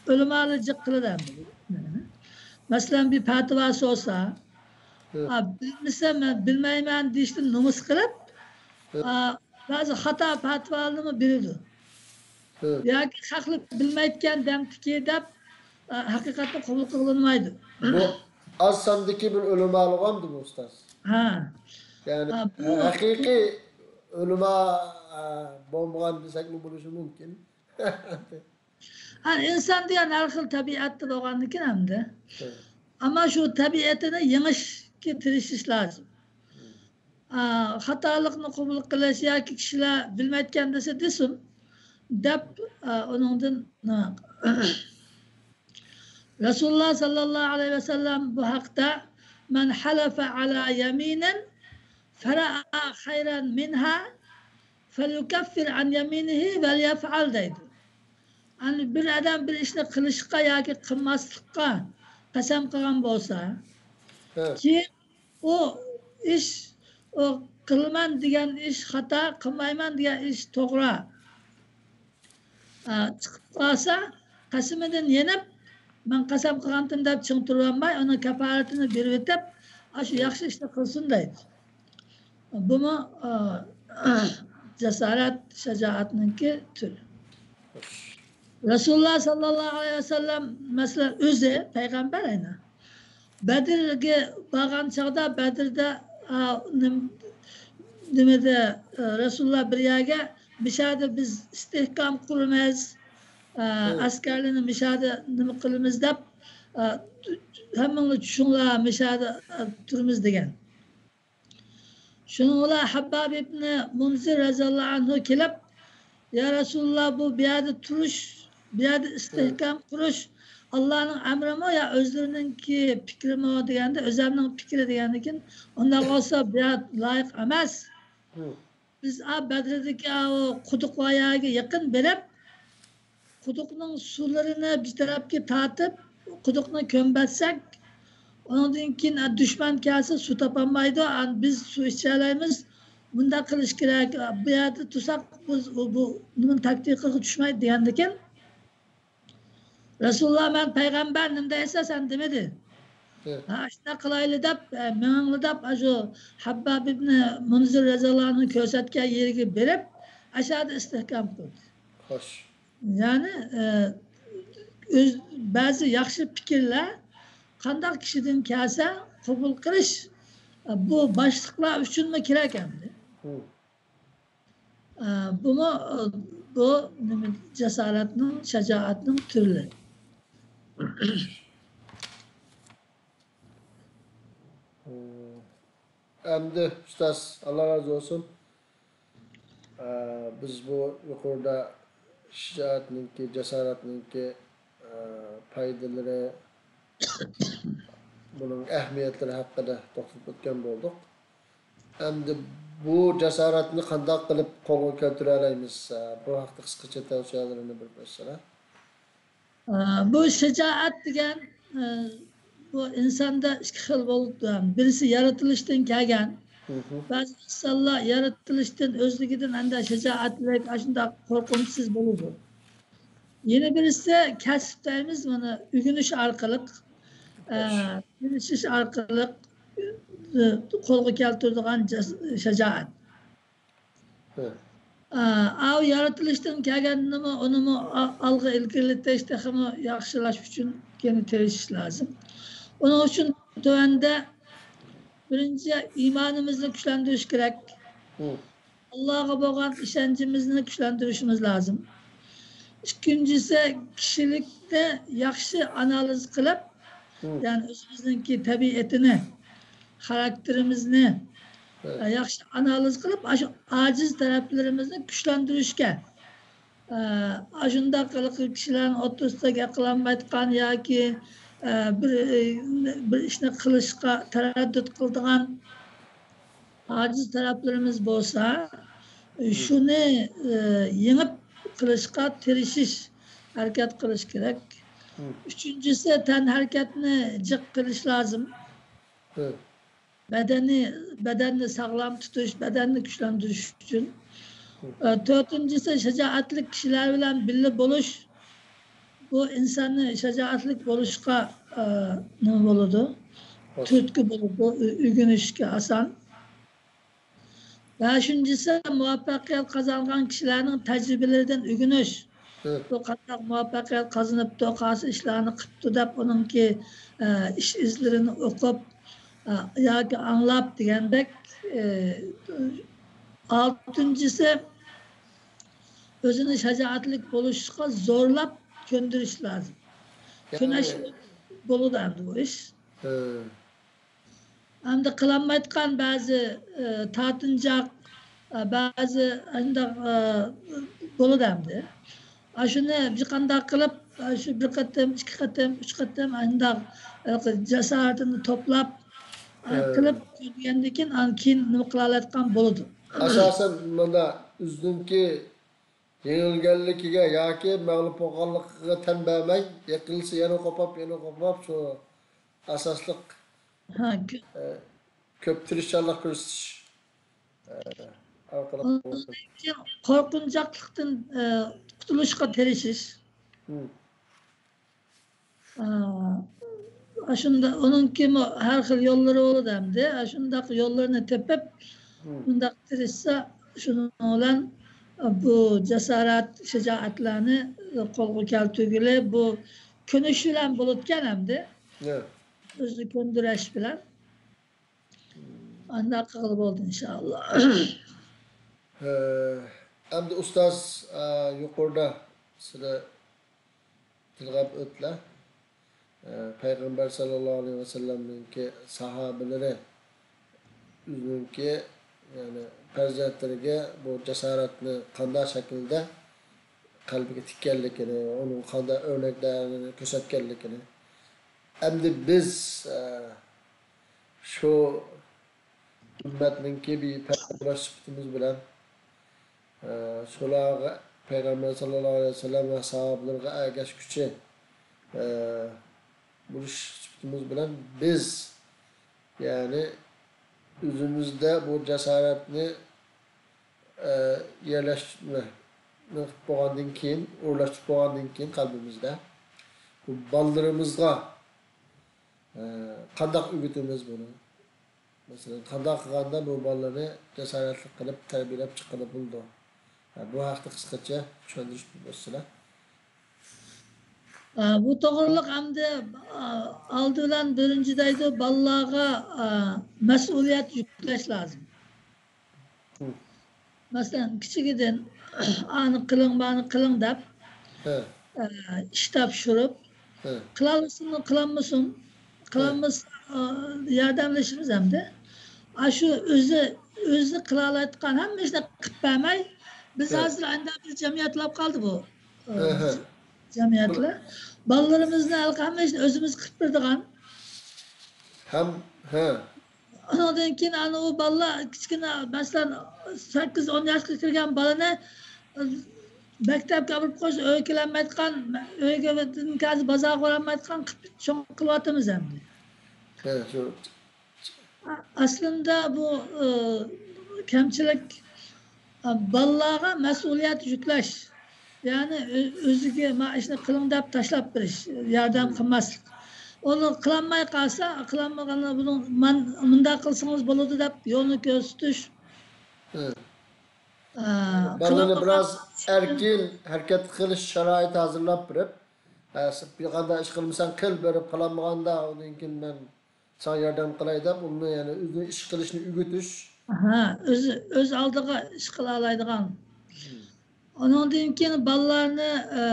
ئۆلىمالار جىق قىلىدۇ. مەسىلەن، بىر پەتىۋا سورىسا، ئە، بىلمىسەم، مەن بىلمەيمەن دېيىشتىن نومۇس قىلىپ، ئە، بەزى خاتا پەتىۋالىرىمۇ بېرىدۇ. ياكى خەقلەر بىلمەيدىكەن دەمتىكى دەپ، ئە، ھەقىقەتنى قوبۇل قىلىنمايدۇ. بۇ ئاز ساندىكى بىر ئۆلىمالىقامدۇ بۇ، ئۇستاز؟ ھە. يەنى ھە، بۇ ھەقىقىي ئۆلىما، ئە، بولمىغان دېسەكمۇ بولۇشى مۇمكىن. ھە، ئىنسان دېگەن ھەر خىل تەبىئەتتە بولغاندىكىن ئەمدى. ئەمما شۇ تەبىئەتىنى يېڭىشكە تىرىشىش لازىم. ئا، خاتالىقنى قوبۇل قىلىش ياكى كىشىلەر بىلمەيدىكەن دېسە دېسۇن دەپ، ئا، ئۇنىڭدىن، رەسۇلۇللا ساللاللاھۇ ئەلەيھى ۋەسەللەم بۇ ھەقتە، مەن ھەلەفە ئەلا يەمىنىن فەرەئا خەيرەن مىنھا فەليۇكەففىر ئەن يەمىنىھى ۋەليەفئەل دەيدۇ. يەنى بىر ئادەم بىر ئىشنى قىلىشقا ياكى قىلماسلىققا قەسەم قىلغان بولسا، كېيىن ئۇ ئىش، ئۇ قىلىمەن دېگەن ئىش خاتا، قىلمايمەن دېگەن ئىش توغرا، ئا، چىقىپ قالسا، قەسىمىدىن يېنىپ، مەن قەسەم قىلغانتىم دەپ چىڭ تۇرۇۋالماي، ئۇنىڭ كاپالىتىنى بېرىۋېتىپ، ئاشۇ ياخشى ئىشنى قىلسۇن دەيدۇ. بۇمۇ، ئا، جاسارەت، شاجائەتنىڭكى تۈرى. رەسۇلۇللا ساللاللاھۇ ئەلەيھى ۋەسەللەم، مەسىلەن، ئۆزى پەيغەمبەر ئەينى بەدرگە بارغان چاغدا، بەدردە، ئا، نېم-، نېمىدە، ئا، رەسۇلۇللا بىر يەرگە، مىشادا بىز ئىستىھكام قۇرىمىز، ئا، ئەسكەرلەرنى مىشادا نېمە قىلىمىز دەپ، ئا، ھەممىڭلار چۈشۈڭلار، مىشادا، ئا، تۇرىمىز دېگەن. شۇنىڭ بىلەن ھەبباب ئىبنى مۇنزىر رەزىياللاھۇ ئەنھۇ كېلىپ، يا رەسۇلۇللا، بۇ، بۇ يەردە تۇرۇش، بۇ يەردە ئىستىھكام قۇرۇش ئاللانىڭ ئەمرىمۇ يا ئۆزلىرىنىڭكى پىكرىمۇ دېگەندە، ئۆزەمنىڭ پىكرى دېگەندىكىن، ئۇنداق بولسا بۇ يەر لايىق ئەمەس. بىز ئا بەدرىدىكى ئا ئۇ قۇدۇق بار يەرگە يېقىن بېرىپ، قۇدۇقنىڭ سۇلىرىنى بىر تەرەپكە تارتىپ، قۇدۇقنى كۆمۈۋەتسەك، ئۇنىڭدىن كېيىن، ئە، دۈشمەن كەلسە سۇ تاپالمايدۇ، ئان-، بىز سۇ ئىچەلەيمىز، بۇنداق قىلىش كېرەك، بۇ يەردە تۇرساق، بىز ئۇ، بۇ نېمىنىڭ تاكتىكىغا چۈشمەيدۇ دېگەندىكىن، رەسۇلۇللا، مەن پەيغەمبەر، نېمە دەيسەن سەن دېمىدى. ھە، شۇنداق قىلايلى دەپ، ئە، مېڭىڭلار دەپ، ئاشۇ ھەبباب ئىبنى مۇنزىر رەزىياللاھۇ ئەنھۇ كۆرسەتكەن يېرىگە بېرىپ، ئاشۇدا ئىستىھكام قىلدى. خوش. يەنى، ئە، ئۆز، بەزى ياخشى پىكىرلەر قانداق كىشىدىن كەلسە قوبۇل قىلىش، ئە، بۇ باشلىقلار ئۈچۈنمۇ كېرەك ئەمدى. ئە، بۇمۇ، ئە، بۇ نېمە، جاسارەتنىڭ، شاجائەتنىڭ تۈرلىرى. ئەمدى ئۇستاز، ئاللا رازى بولسۇن. ئە، بىز بۇ يۇقىرىدا شىجائەتنىڭكى، جاسارەتنىڭكى، ئە، پايدىلىرى، بۇنىڭ ئەھمىيەتلىرى ھەققىدە توختىلىپ ئۆتكەن بولدۇق. ئەمدى بۇ جاسارەتنى قانداق قىلىپ قولغا كەلتۈرەلەيمىز؟ ئە، بۇ ھەقتە قىسقىچە تەۋسىيەلىرىنى بىر بەرسىلە. ئە، بۇ شىجائەت دېگەن، ئە، بۇ ئىنساندا ئىككى خىل بولۇپ تۇرىدۇ. بىرسى يارىتىلىشتىن كەلگەن. بەزى ئىنسانلار يارىتىلىشتىن ئۆزلۈكىدىن ئەندە شىجائەتلىك، ئاشۇنداق قورقۇنچسىز بولىدۇ. يەنە بىرسى كەسىپ دەيمىز، مانا ئۆگىنىش ئارقىلىق، ئە، ئۆگىنىش ئارقىلىق، ئە، قولغا كەلتۈرىدىغان جاس-، شاجائەت. ئاۋۇ يارىتىلىشتىن كەلگەننىمۇ، ئۇنىمۇ ئا-، ئالغا ئىلگىرىلىتىش، تېخىمۇ ياخشىلاش ئۈچۈن يەنە تىرىشىش لازىم. ئۇنىڭ ئۈچۈن تۆۋەندە بىرىنچى ئىمانىمىزنى كۈچلەندۈرۈش كېرەك. ئاللاغا بولغان ئىشەنچىمىزنى كۈچلەندۈرۈشىمىز لازىم. ئىككىنچىسى، كىشىلىكنى ياخشى ئانالىز قىلىپ، يەنى ئۆزىمىزنىڭكى تەبىئىتىنى، خاراكتېرىمىزنى، ھە، ياخشى ئانالىز قىلىپ، ئاشۇ ئاجىز تەرەپلىرىمىزنى كۈچلەندۈرۈشكە، ئە، ئاشۇنداق ھېلىقى كىشىلەرنىڭ ئوتتۇرىسىدا گەپ قىلالمايدىغان ياكى، ئە، بىر، بىر ئىشنى قىلىشقا تەرەددۇت قىلىدىغان ئاجىز تەرەپلىرىمىز بولسا، شۇنى، ئە، يېڭىپ قىلىشقا تىرىشىش، ھەرىكەت قىلىش كېرەك. ئۈچىنچىسى، تەنھەرىكەتنى جىق قىلىش لازىم. بەدەننى، بەدەننى ساغلام تۇتۇش، بەدەننى كۈچلەندۈرۈش ئۈچۈن. ئە، تۆتىنچىسى، شاجائەتلىك كىشىلەر بىلەن بىللە بولۇش. بۇ ئىنساننى شاجائەتلىك بولۇشقا، ئە، نېمە بولىدۇ؟ تۈرتكە بولىدۇ، ئۆ-، ئۆگىنىشكە ئاسان. بەشىنچىسى، مۇۋەپپەقىيەت قازانغان كىشىلەرنىڭ تەجرىبىلىرىدىن ئۆگىنىش. بۇ قانداق مۇۋەپپەقىيەت قازىنىپتۇ، قايسى ئىشلارنى قىپتۇ دەپ، ئۇنىڭكى، ئە، ئىش ئىزلىرىنى ئوقۇپ، ئە، ياكى ئاڭلاپ دېگەندەك. ئە، ئالتىنچىسى، ئۆزىنى شاجائەتلىك بولۇشقا زورلاپ كۆندۈرۈش لازىم. يەنى كۆنەش بولىدۇ ئەمدى بۇ ئىش. ئەمدى قىلالمايدىغان بەزى، ئە، تارتىنچاق، ئە، بەزى ئانداق، ئە، بولىدۇ ئەمدى. ئاشۇنى بىر قانداق قىلىپ، ئاشۇ بىر قېتىم، ئىككى قېتىم، ئۈچ قېتىم ئانداق، ئە، جاسارىتىنى توپلاپ، ئە، قىلىپ كۆرگەندىن كېيىن، ئاندىن كېيىن نېمە قىلالايدىغان بولىدۇ. ئاساسەن مانا ئۆزىنىڭكى يېڭىلگەنلىكىگە ياكى مەغلۇپ بولغانلىقىغا تەن بەرمەي، يىقىلسا يەنە قوپاپ، يەنە قوپاپ، شۇ ئاساسلىق، ھە، كۆ- ئە، كۆپ تىرىشچانلىق كۆرسىتىش، ئە، ئارقىلىق ئۇنىڭدىن كېيىن قورقۇنچاقلىقتىن، ئە، قۇتۇلۇشقا تىرىشىش. ھىم. ئا، ئاشۇنداق، ئۇنىڭكىمۇ ھەر خىل يوللىرى بولىدۇ ئەمدى. ئاشۇنداق يوللىرىنى تېپىپ، مۇنداق تىرىشسا، شۇنىڭ بىلەن بۇ جاسارەت، شىجائەتلەرنى قولغا كەلتۈرگىلى، بۇ كۆنۈش بىلەن بولىدىكەن ئەمدى. ئۆزىنى كۆندۈرۈش بىلەن. ئانداق قىلغىلى بولىدۇ، ئىنشائاللا. ھە، ئەمدى ئۇستاز، ئە، يۇقىرىدا سىلەر تىلغاپ ئۆتتىلەر. ئە، پەيغەمبەر ساللاللاھۇ ئەلەيھى ۋەسەللەمنىڭكى ساھابىلىرى ئۆزىنىڭكى، يەنى پەرزەنتلىرىگە بۇ جاسارەتنى قانداق شەكىلدە قەلبىگە تىككەنلىكىنى، ئۇنىڭ قانداق ئۆرنەكلەرنى كۆرسەتكەنلىكىنى. ئەمدى بىز، ئە، شۇ ئۈممەتنىڭكى بىر پەرزەنتلىرى سۈپىتىمىز بىلەن، ئە، شۇلارغا پەيغەمبەر ساللاللاھۇ ئەلەيھى ۋەسەللەم ۋە ساھابىلىرىغا ئەگەشكۈچى، ئە، بولۇش سۈپىتىمىز بىلەن بىز، يەنى ئۆزىمىزدە بۇ جاسارەتنى، ئە، يەرلەشتۈرۈپ بولغاندىن كېيىن، ئورۇنلاشتۇرۇپ بولغاندىن كېيىن قەلبىمىزدە بۇ بالىلىرىمىزغا، ئە، قانداق ئۆگىتىمىز بۇنى؟ مەسىلەن، قانداق قىلغاندا بۇ بالىلارنى جاسارەتلىك قىلىپ تەربىيەلەپ چىققىلى بولىدۇ؟ ھە، بۇ ھەقتە قىسقىچە چۈشەندۈرۈش بەرسىلە. ئا، بۇ توغرىلىق ئەمدى، ئا، ئالدى بىلەن بىرىنچى دەيدۇ، بالىلارغا، ئا، مەسئۇلىيەت يۈكلەش لازىم. مەسىلەن، كىچىكىدىن ئانى قىلىڭ، مانى قىلىڭ دەپ، ئە، ئىش تاپشۇرۇپ، قىلالىسۇنمۇ، قىلالمىسۇن، قىلالمىسا، ئە، ياردەملىشىمىز ئەمدى. ئاشۇ ئۆزى، ئۆزى قىلالايدىغان ھەممە ئىشنى قىلىپ بەرمەي، بىز ھازىر ئانداق بىر جەمئىيەت بولۇپ قالدى بۇ، ئە، جەمئىيەتلەر. بالىلىرىمىزنى ھەممە ئىشنى ئۆزىمىز قىلىپ بېرىدىغان. ھەم، ھە. ئۇنىڭدىن كېيىن ئانا ئۇ بالىلار كىچىكىنە، مەسىلەن، سەككىز، ئون ياشقا كىرگەن بالىنى مەكتەپكە ئاپىرىپ قويسا، ئۆيگە كېلەلمەيدىغان، ئۆيگە ھازىر بازارغا بارالمايدىغان قىلىپ چوڭ قىلىۋاتىمىز ئەمدى. ھە، شۇ. ئەسلىندە بۇ، ئە، كەمچىلىك، ئە، بالىلارغا مەسئۇلىيەت يۈكلەش. يەنى ئۆ-، ئۆزىگە ما ئىشنى قىلىڭ دەپ تاشلاپ بېرىش، ياردەم قىلماسلىق. ئۇنى قىلالماي قالسا، قىلالمىغاندا بۇنىڭ، مەن مۇنداق قىلسىڭىز بولىدۇ دەپ يولنى كۆرسىتىش. ئە، بالىنى بىراز ئەركىن ھەرىكەت قىلىش شارائىتى ھازىرلاپ بېرىپ، ئە، بىر قانداق ئىش قىلمىساڭ قىل بېرىپ، قىلالمىغاندا ئۇنىڭ كېيىن مەن ساڭا ياردەم قىلاي دەپ، ئۇنى يەنى ئۆزىنى ئىش قىلىشنى ئۆگىتىش. ئاھا، ئۆزى، ئۆز ئالدىغا ئىش قىلالايدىغان. ئۇنىڭدىن كېيىن بالىلارنى، ئە،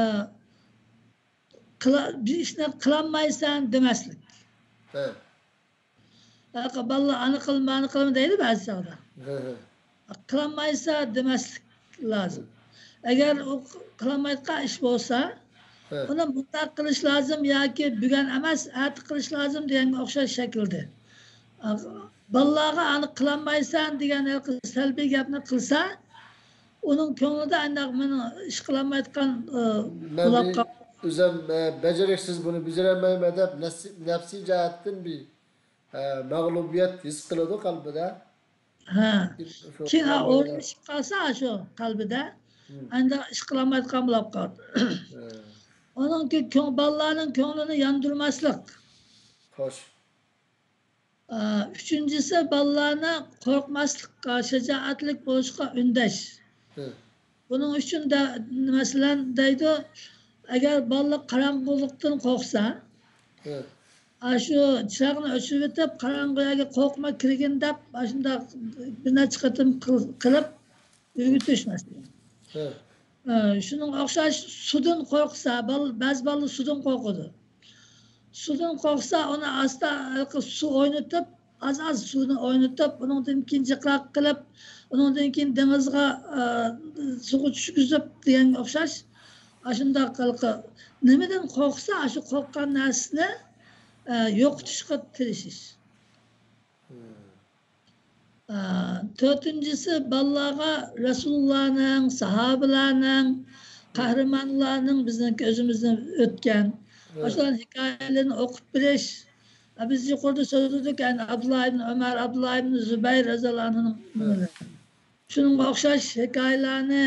قىلا-، بىر ئىشنى قىلالمايسەن دېمەسلىك. ھە. ھەققى بالىلار ئانا قىلما، ئانا قىلما دەيدۇ بەزى چاغدا. قىلالمايسا دېمەسلىك لازىم. ئەگەر ئۇ قىلالمايدىغان ئىش بولسا، ئۇنى مۇنداق قىلىش لازىم ياكى بۈگۈن ئەمەس، ئەتە قىلىش لازىم دېگەنگە ئوخشاش شەكىلدە. بالىلارغا ئانا قىلالمايسەن دېگەن ھېلىقى سەلبىي گەپنى قىلسا، ئۇنىڭ كۆڭلىدە ئانداق مېنىڭ ئىش قىلالمايدىغان، ئە، مەن بولۇپ بىر قال- ئۆزۈم، ئە، بېجىرىكسىز، بۇنى بېجىرەلمەيمەن دەپ نەپسىي، نەپسىي جەھەتتىن بىر، ئە، مەغلۇبىيەت ھېس قىلىدۇ قەلبىدە. ھە. كېيىن، شۇ كېيىن قەلبىدە ئورۇنلىشىپ قالسا، شۇ قەلبىدە، ئانداق ئىش قىلالمايدىغان بولۇپ قالىدۇ. ھە. ئۇنىڭكى كۆڭ-، بالىلارنىڭ كۆڭلىنى ياندۇرماسلىق. خوش. ئە، ئۈچىنچىسى، بالىلارنى قورقماسلىققا، شىجائەتلىك بولۇشقا ئۈندەش. ھە. بۇنىڭ ئۈچۈن دە-، مەسىلەن، دەيدۇ، ئەگەر بالىلار قاراڭغۇلۇقتىن قورقسا، ھە. ئاشۇ چىراغنى ئۆچۈرۈۋېتىپ، قاراڭغۇ يەرگە قورقما كىرگىن دەپ، ئاشۇنداق بىر نەچچە قېتىم قىل-، قىلىپ ئۆگىتىش، مەسىلەن. ھە. ئە، شۇنىڭغا ئوخشاش سۇدىن قورقسا، بال-، بەزى بالىلار سۇدىن قورقىدۇ. سۇدىن قورقسا، ئۇنى ئاستا ھېلىقى سۇ ئوينىتىپ، ئاز-ئاز سۇنى ئوينىتىپ، ئۇنىڭدىن كېيىن جىقراق قىلىپ، ئۇنىڭدىن كېيىن دېڭىزغا، ئە، سۇغا چۈشكۈزۈپ دېگەنگە ئوخشاش، ئاشۇنداق ھېلىقى نېمىدىن قورقسا، ئاشۇ قورققان نەرسىنى، ئە، يوقىتىشقا تىرىشىش. ئە، تۆتىنچىسى، بالىلارغا رەسۇلۇللانىڭ، ساھابىلەرنىڭ، قەھرىمانلارنىڭ، بىزنىڭكى ئۆزىمىزدىن ئۆتكەن، ئاشۇلارنىڭ ھېكايىلىرىنى ئوقۇپ بېرىش. ئە، بىز يۇقىرىدا سۆزلىدۇق، يەنى ئابدۇللا ئىبن ئۆمەر، ئابدۇللا ئىبن زۇبەير رەزىياللاھۇ ئەنھۇنىڭ نېمىلىرى. شۇنىڭغا ئوخشاش ھېكايىلەرنى،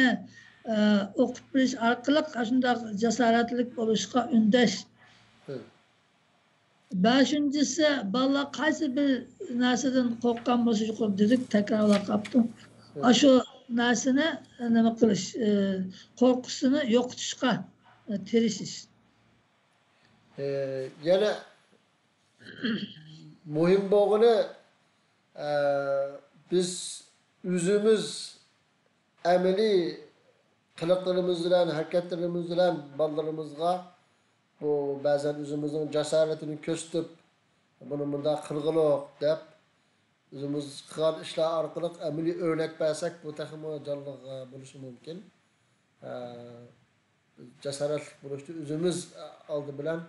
ئە، ئوقۇپ بېرىش ئارقىلىق ئاشۇنداق جاسارەتلىك بولۇشقا ئۈندەش. بەشىنچىسى، بالىلار قايسى بىر نەرسىدىن قورققان بولسا، يۇقىرىدا دېدۇق، تەكرارلاپ قاپتۇ. ئاشۇ نەرسىنى نېمە قىلىش، ئى، قورقۇسىنى يوقىتىشقا، ئى، تىرىشىش. ئى، يەنە مۇھىم بولغىنى، ئە، بىز ئۆزىمىز ئەمەلىي قىلىقلىرىمىز بىلەن، ھەرىكەتلىرىمىز بىلەن بالىلىرىمىزغا بۇ بەزەن ئۆزىمىزنىڭ جاسارىتىنى كۆرسىتىپ، بۇنى مۇنداق قىلغىلىق دەپ، ئۆزىمىز قىلغان ئىشلار ئارقىلىق ئەمەلىي ئۆرنەك بەرسەك، بۇ تېخىمۇ جانلىق بولۇشى مۇمكىن. ئە، جاسارەتلىك بولۇشتا ئۆزىمىز ئالدى بىلەن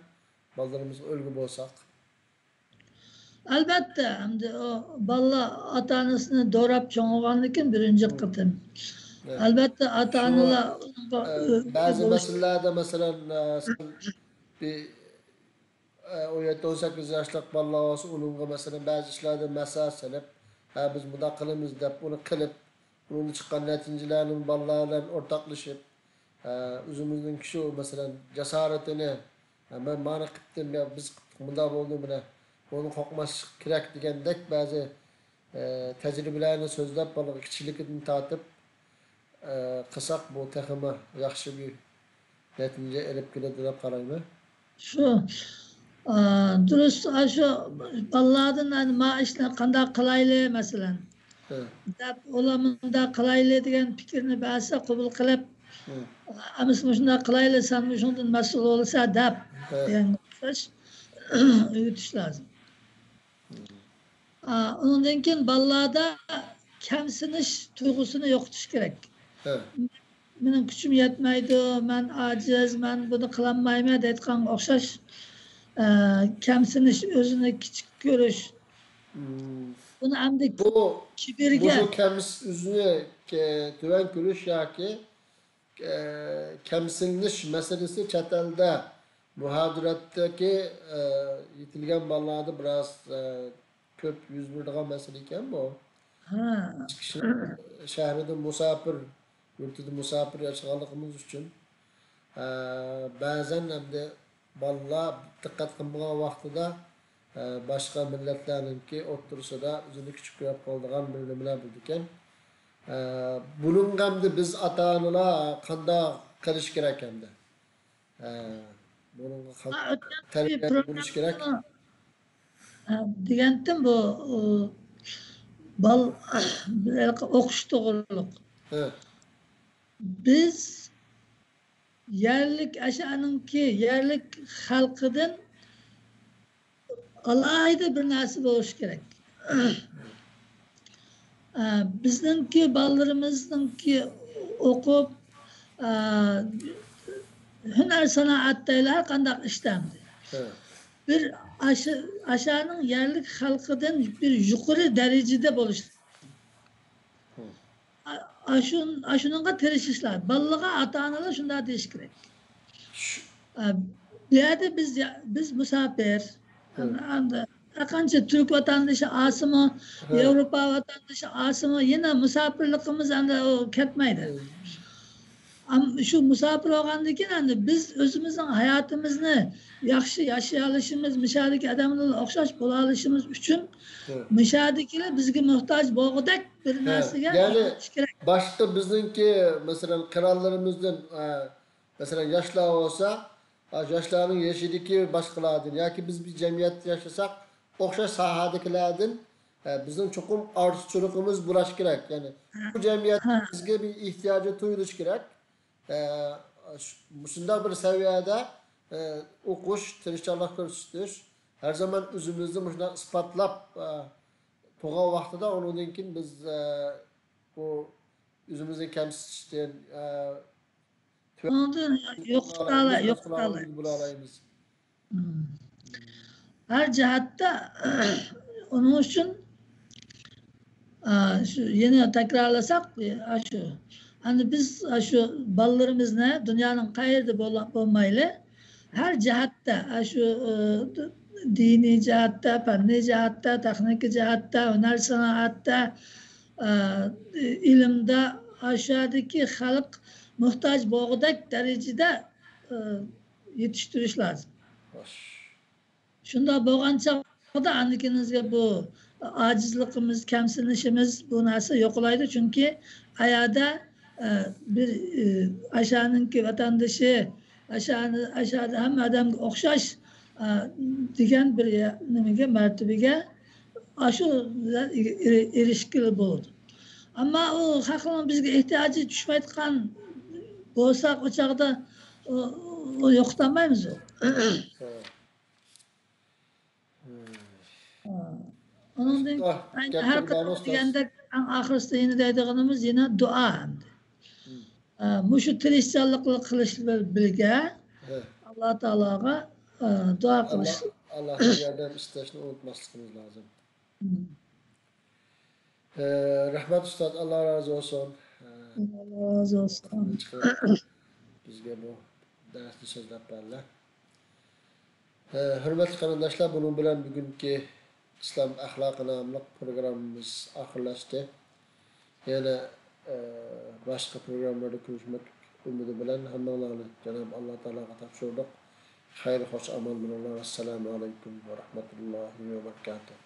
بالىلىرىمىزغا ئۈلگە بولساق. ئەلۋەتتە، ئەمدى ئۇ بالىلار ئاتا-ئانىسىنى دوراپ چوڭ بولغاندىكىن بىرىنچى قېتىم. ئەلۋەتتە، ئاتا-ئانىلار ئۇنىڭغا، ئە، ئۈلگە بەزى بولۇش مەسىلىلەردە، مەسىلەن، ئە، سەن بىر، ئە، ئون يەتتە، ئون سەككىز ياشلىق بالىلار بولسا، ئۇنىڭغا، مەسىلەن، بەزى ئىشلاردا مەسلىھەت سېلىپ، ھە، بىز مۇنداق قىلىمىز دەپ، ئۇنى قىلىپ، ئۇنىڭدىن چىققان نەتىجىلەرنى بالىلار بىلەن ئورتاقلىشىپ، ئە، ئۆزىمىزنىڭ شۇ، مەسىلەن، جاسارىتىنى، ئە، مەن مانا قىپتىم، يا بىز قىپتۇق، مۇنداق بولدى، مانا بۇنى قورقماسلىق كېرەك دېگەندەك بەزى، ئە، تەجرىبىلەرنى سۆزلەپ، بالىغا كىچىكلىكىدىن تارتىپ، ئە، قىلساق، بۇ تېخىمۇ ياخشى بىر نەتىجە ئېلىپ كېلىدۇ دەپ قارايمەن. شۇ، ئا، دۇرۇس، ئاشۇ بالىلاردىن، ئەنە، ما ئىشنى قانداق قىلايلى، مەسىلەن، دەپ، ئۇلار مۇنداق قىلايلى دېگەن پىكىرنى بەرسە، قوبۇل قىلىپ، ئەمىسە مۇشۇنداق قىلايلى، سەن مۇشۇنىڭدىن مەسئۇل بولىسەن دەپ، دېگەنگە ئوخشاش ئۆگىتىش لازىم. ئا، ئۇنىڭدىن كېيىن بالىلاردا كەمسىنىش تۇيغۇسىنى يوقىتىش كېرەك. مېنىڭ كۈچۈم يەتمەيدۇ، مەن ئاجىز، مەن بۇنى قىلالمايمەن دەيدىغانغا ئوخشاش، ئە، كەمسىنىش، ئۆزىنى كىچىك كۆرۈش. بۇنى ئەمدى بۇ، كىبىرگە مۇشۇ كەمس-، ئۆزىنى كە-، تۆۋەن كۆرۈش ياكى، ئە، كەمسىنىش مەسىلىسى چەت ئەلدە مۇھاجىرەتتىكى، ئە، يېتىلگەن بالىلاردا بىراز، ئە، كۆپ يۈز بېرىدىغان مەسىلە ئىكەن بۇ. ھە. كىشى شەھىرىدىن مۇساپىر، يۇرتىدىن مۇساپىر ياشىغانلىقىمىز ئۈچۈن، ئە، بەزەن ئەمدى بالىلار دىققەت قىلمىغان ۋاقتىدا، ئە، باشقا مىللەتلەرنىڭكى ئوتتۇرىسىدا ئۆزىنى كىچىك كۆرۈپ قالىدىغان بىر نېمىلەر بولىدىكەن. ئە، بۇنىڭغا ئەمدى بىز ئاتا-ئانىلار قانداق قىلىش كېرەك ئەمدى؟ ئە، بۇنىڭغا قانداق تەربىيە بولۇش كېرەك؟ ئە، دېگەنتىم بۇ، ئۇ، بال-، ئوقۇش توغرۇلۇق. بىز يەرلىك ئاشۇنىڭكى يەرلىك خەلقىدىن ئالاھىدە بىر نەرسە بولۇشى كېرەك. ئە، بىزنىڭكى بالىلىرىمىزنىڭكى ئوقۇپ، ئە، ھۈنەر سانائەت دەيلى، ھەر قانداق ئىشتا بىر ئاشا-، ئاشانىڭ يەرلىك خەلقىدىن بىر يۇقىرى دەرىجىدە بولۇش. ئا-، ئاشۇن-، ئاشۇنىڭغا تىرىشىشلار. بالىلارغا ئاتا-ئانىلار شۇنداق دېيىش كېرەك. ئا، بۇ يەردە بىز، بىز مۇساپىر. ئەمدى ھەرقانچە تۈرك ۋەتەندىشى ئالسىمۇ، ياۋروپا ۋەتەندىشى ئالسىمۇ، يەنە مۇساپىرلىقىمىز ئەمدى ئۇ كەتمەيدۇ. ئەم-، شۇ مۇساپىر بولغاندىن كېيىن ئەمدى بىز ئۆزىمىزنىڭ ھاياتىمىزنى ياخشى ياشىيالىشىمىز، مۇشۇ يەردىكى ئادەملەر بىلەن ئوخشاش بولالىشىمىز ئۈچۈن مۇشۇ يەردىكىلەر بىزگە موھتاج بولغۇدەك بىر نەرسىگە يېتىش كېرەك. باشقا بىزنىڭكى، مەسىلەن، قىرانلىرىمىزدىن، ئە، مەسىلەن، ياشلار بولسا، ئاشۇ ياشلارنىڭ يېشىدىكى باشقىلاردىن ياكى بىز بىر جەمئىيەتتە ياشىساق، ئوخشاش ساھەدىكىلەردىن، ئە، بىزنىڭ چوقۇم ئارتۇقچىلىقىمىز بولۇش كېرەك. يەنى بۇ جەمئىيەت بىزگە بىر ئېھتىياجى تۇيۇلۇش كېرەك. ئە، شۇ-، مۇشۇنداق بىر سەۋىيەدە، ئە، ئوقۇش، تىرىشچانلىق كۆرسىتىش، ھەر زامان ئۆزىمىزنى مۇشۇنداق ئىسپاتلاپ، ئە، تۇرغان ۋاقتىدا ئۇنىڭدىن كېيىن بىز، ئە، بۇ ئۆزىمىزنى كەمسىتىشتىن، ئە، تۆۋەن ئۇنىڭدىن يوقىتالا-، يوقىتالايمىز. مم. ھەر جەھەتتە، ئۇنىڭ ئۈچۈن، ئا، شۇ، يەنە تەكرارلىساق، ئا، شۇ، ئەمدى بىز، ئا، شۇ بالىلىرىمىزنى دۇنيانىڭ قەيەردە بولا-، بولمايلى، ھەر جەھەتتە، ئا، شۇ، ئا، دىنىي جەھەتتە، پەننىي جەھەتتە، تېخنىكا جەھەتتە، ھۈنەر سانائەتتە، ئا، ئىلىمدە، ئاشۇ يەردىكى خەلق موھتاج بولغۇدەك دەرىجىدە، ئا، يېتىشتۈرۈش لازىم. شۇنداق بولغان چاغدا ئاندىكىنىڭىزگە بۇ ئاجىزلىقىمىز، كەمسىنىشىمىز، بۇ نەرسە يوقىلايدۇ. چۈنكى ئايادا، ئە، بىر، ئە، ئاشانىڭكى ۋەتەندىشى، ئاشانى، ئاشادا ھەممە ئادەمگە ئوخشاش، ئە، دېگەن بىر يە-، نېمىگە، مەرتىۋىگە ئاشۇ ئېرىشكىلى بولىدۇ. ئەمما ئۇ خەقنىڭ بىزگە ئېھتىياجى چۈشمەيدىغان بولساق، ئۇ چاغدا ئۇ، ئۇ يوقىتالمايمىز ئۇ. ئۇنىڭدىن كېيىن ھەر قېتىم دېگەندەك، ئەڭ ئاخىرسىدا يەنە دەيدىغىنىمىز يەنە دۇئا ئەمدى. ئە، مۇشۇ تىرىشچانلىقنى قىلىش بىلەن بىرگە، ئاللا تائالاغا، ئە، دۇئا قىلىش. ئاللا، ئاللاھتىن ياردەم ئىستەشنى ئۇنتۇماسلىقىمىز لازىم. ئە، رەھمەت ئۇستاز، ئاللا رازى بولسۇن. ئە، ئاللا رازى بولسۇن. چىقىرىپ بىزگە بۇ دەرسنى سۆزلەپ بەردى. ئە، ھۆرمەتلىك قېرىنداشلار، بۇنىڭ بىلەن بۈگۈنكى ئىسلام ئەخلاقى ناملىق پروگراممىمىز ئاخىرلاشتى. يەنە، ئە، باشقا پروگراممىلاردا كۆرۈشمەك ئۈمىدى بىلەن ھەممىڭلارنى جانابى ئاللا تائالاغا تاپشۇردۇق. خەير، خوش، ئامان بولۇڭلار. ئەسسالامۇ ئەلەيكۇم ۋە رەھمەتۇللاھى ۋە بەرىكاتۇھ.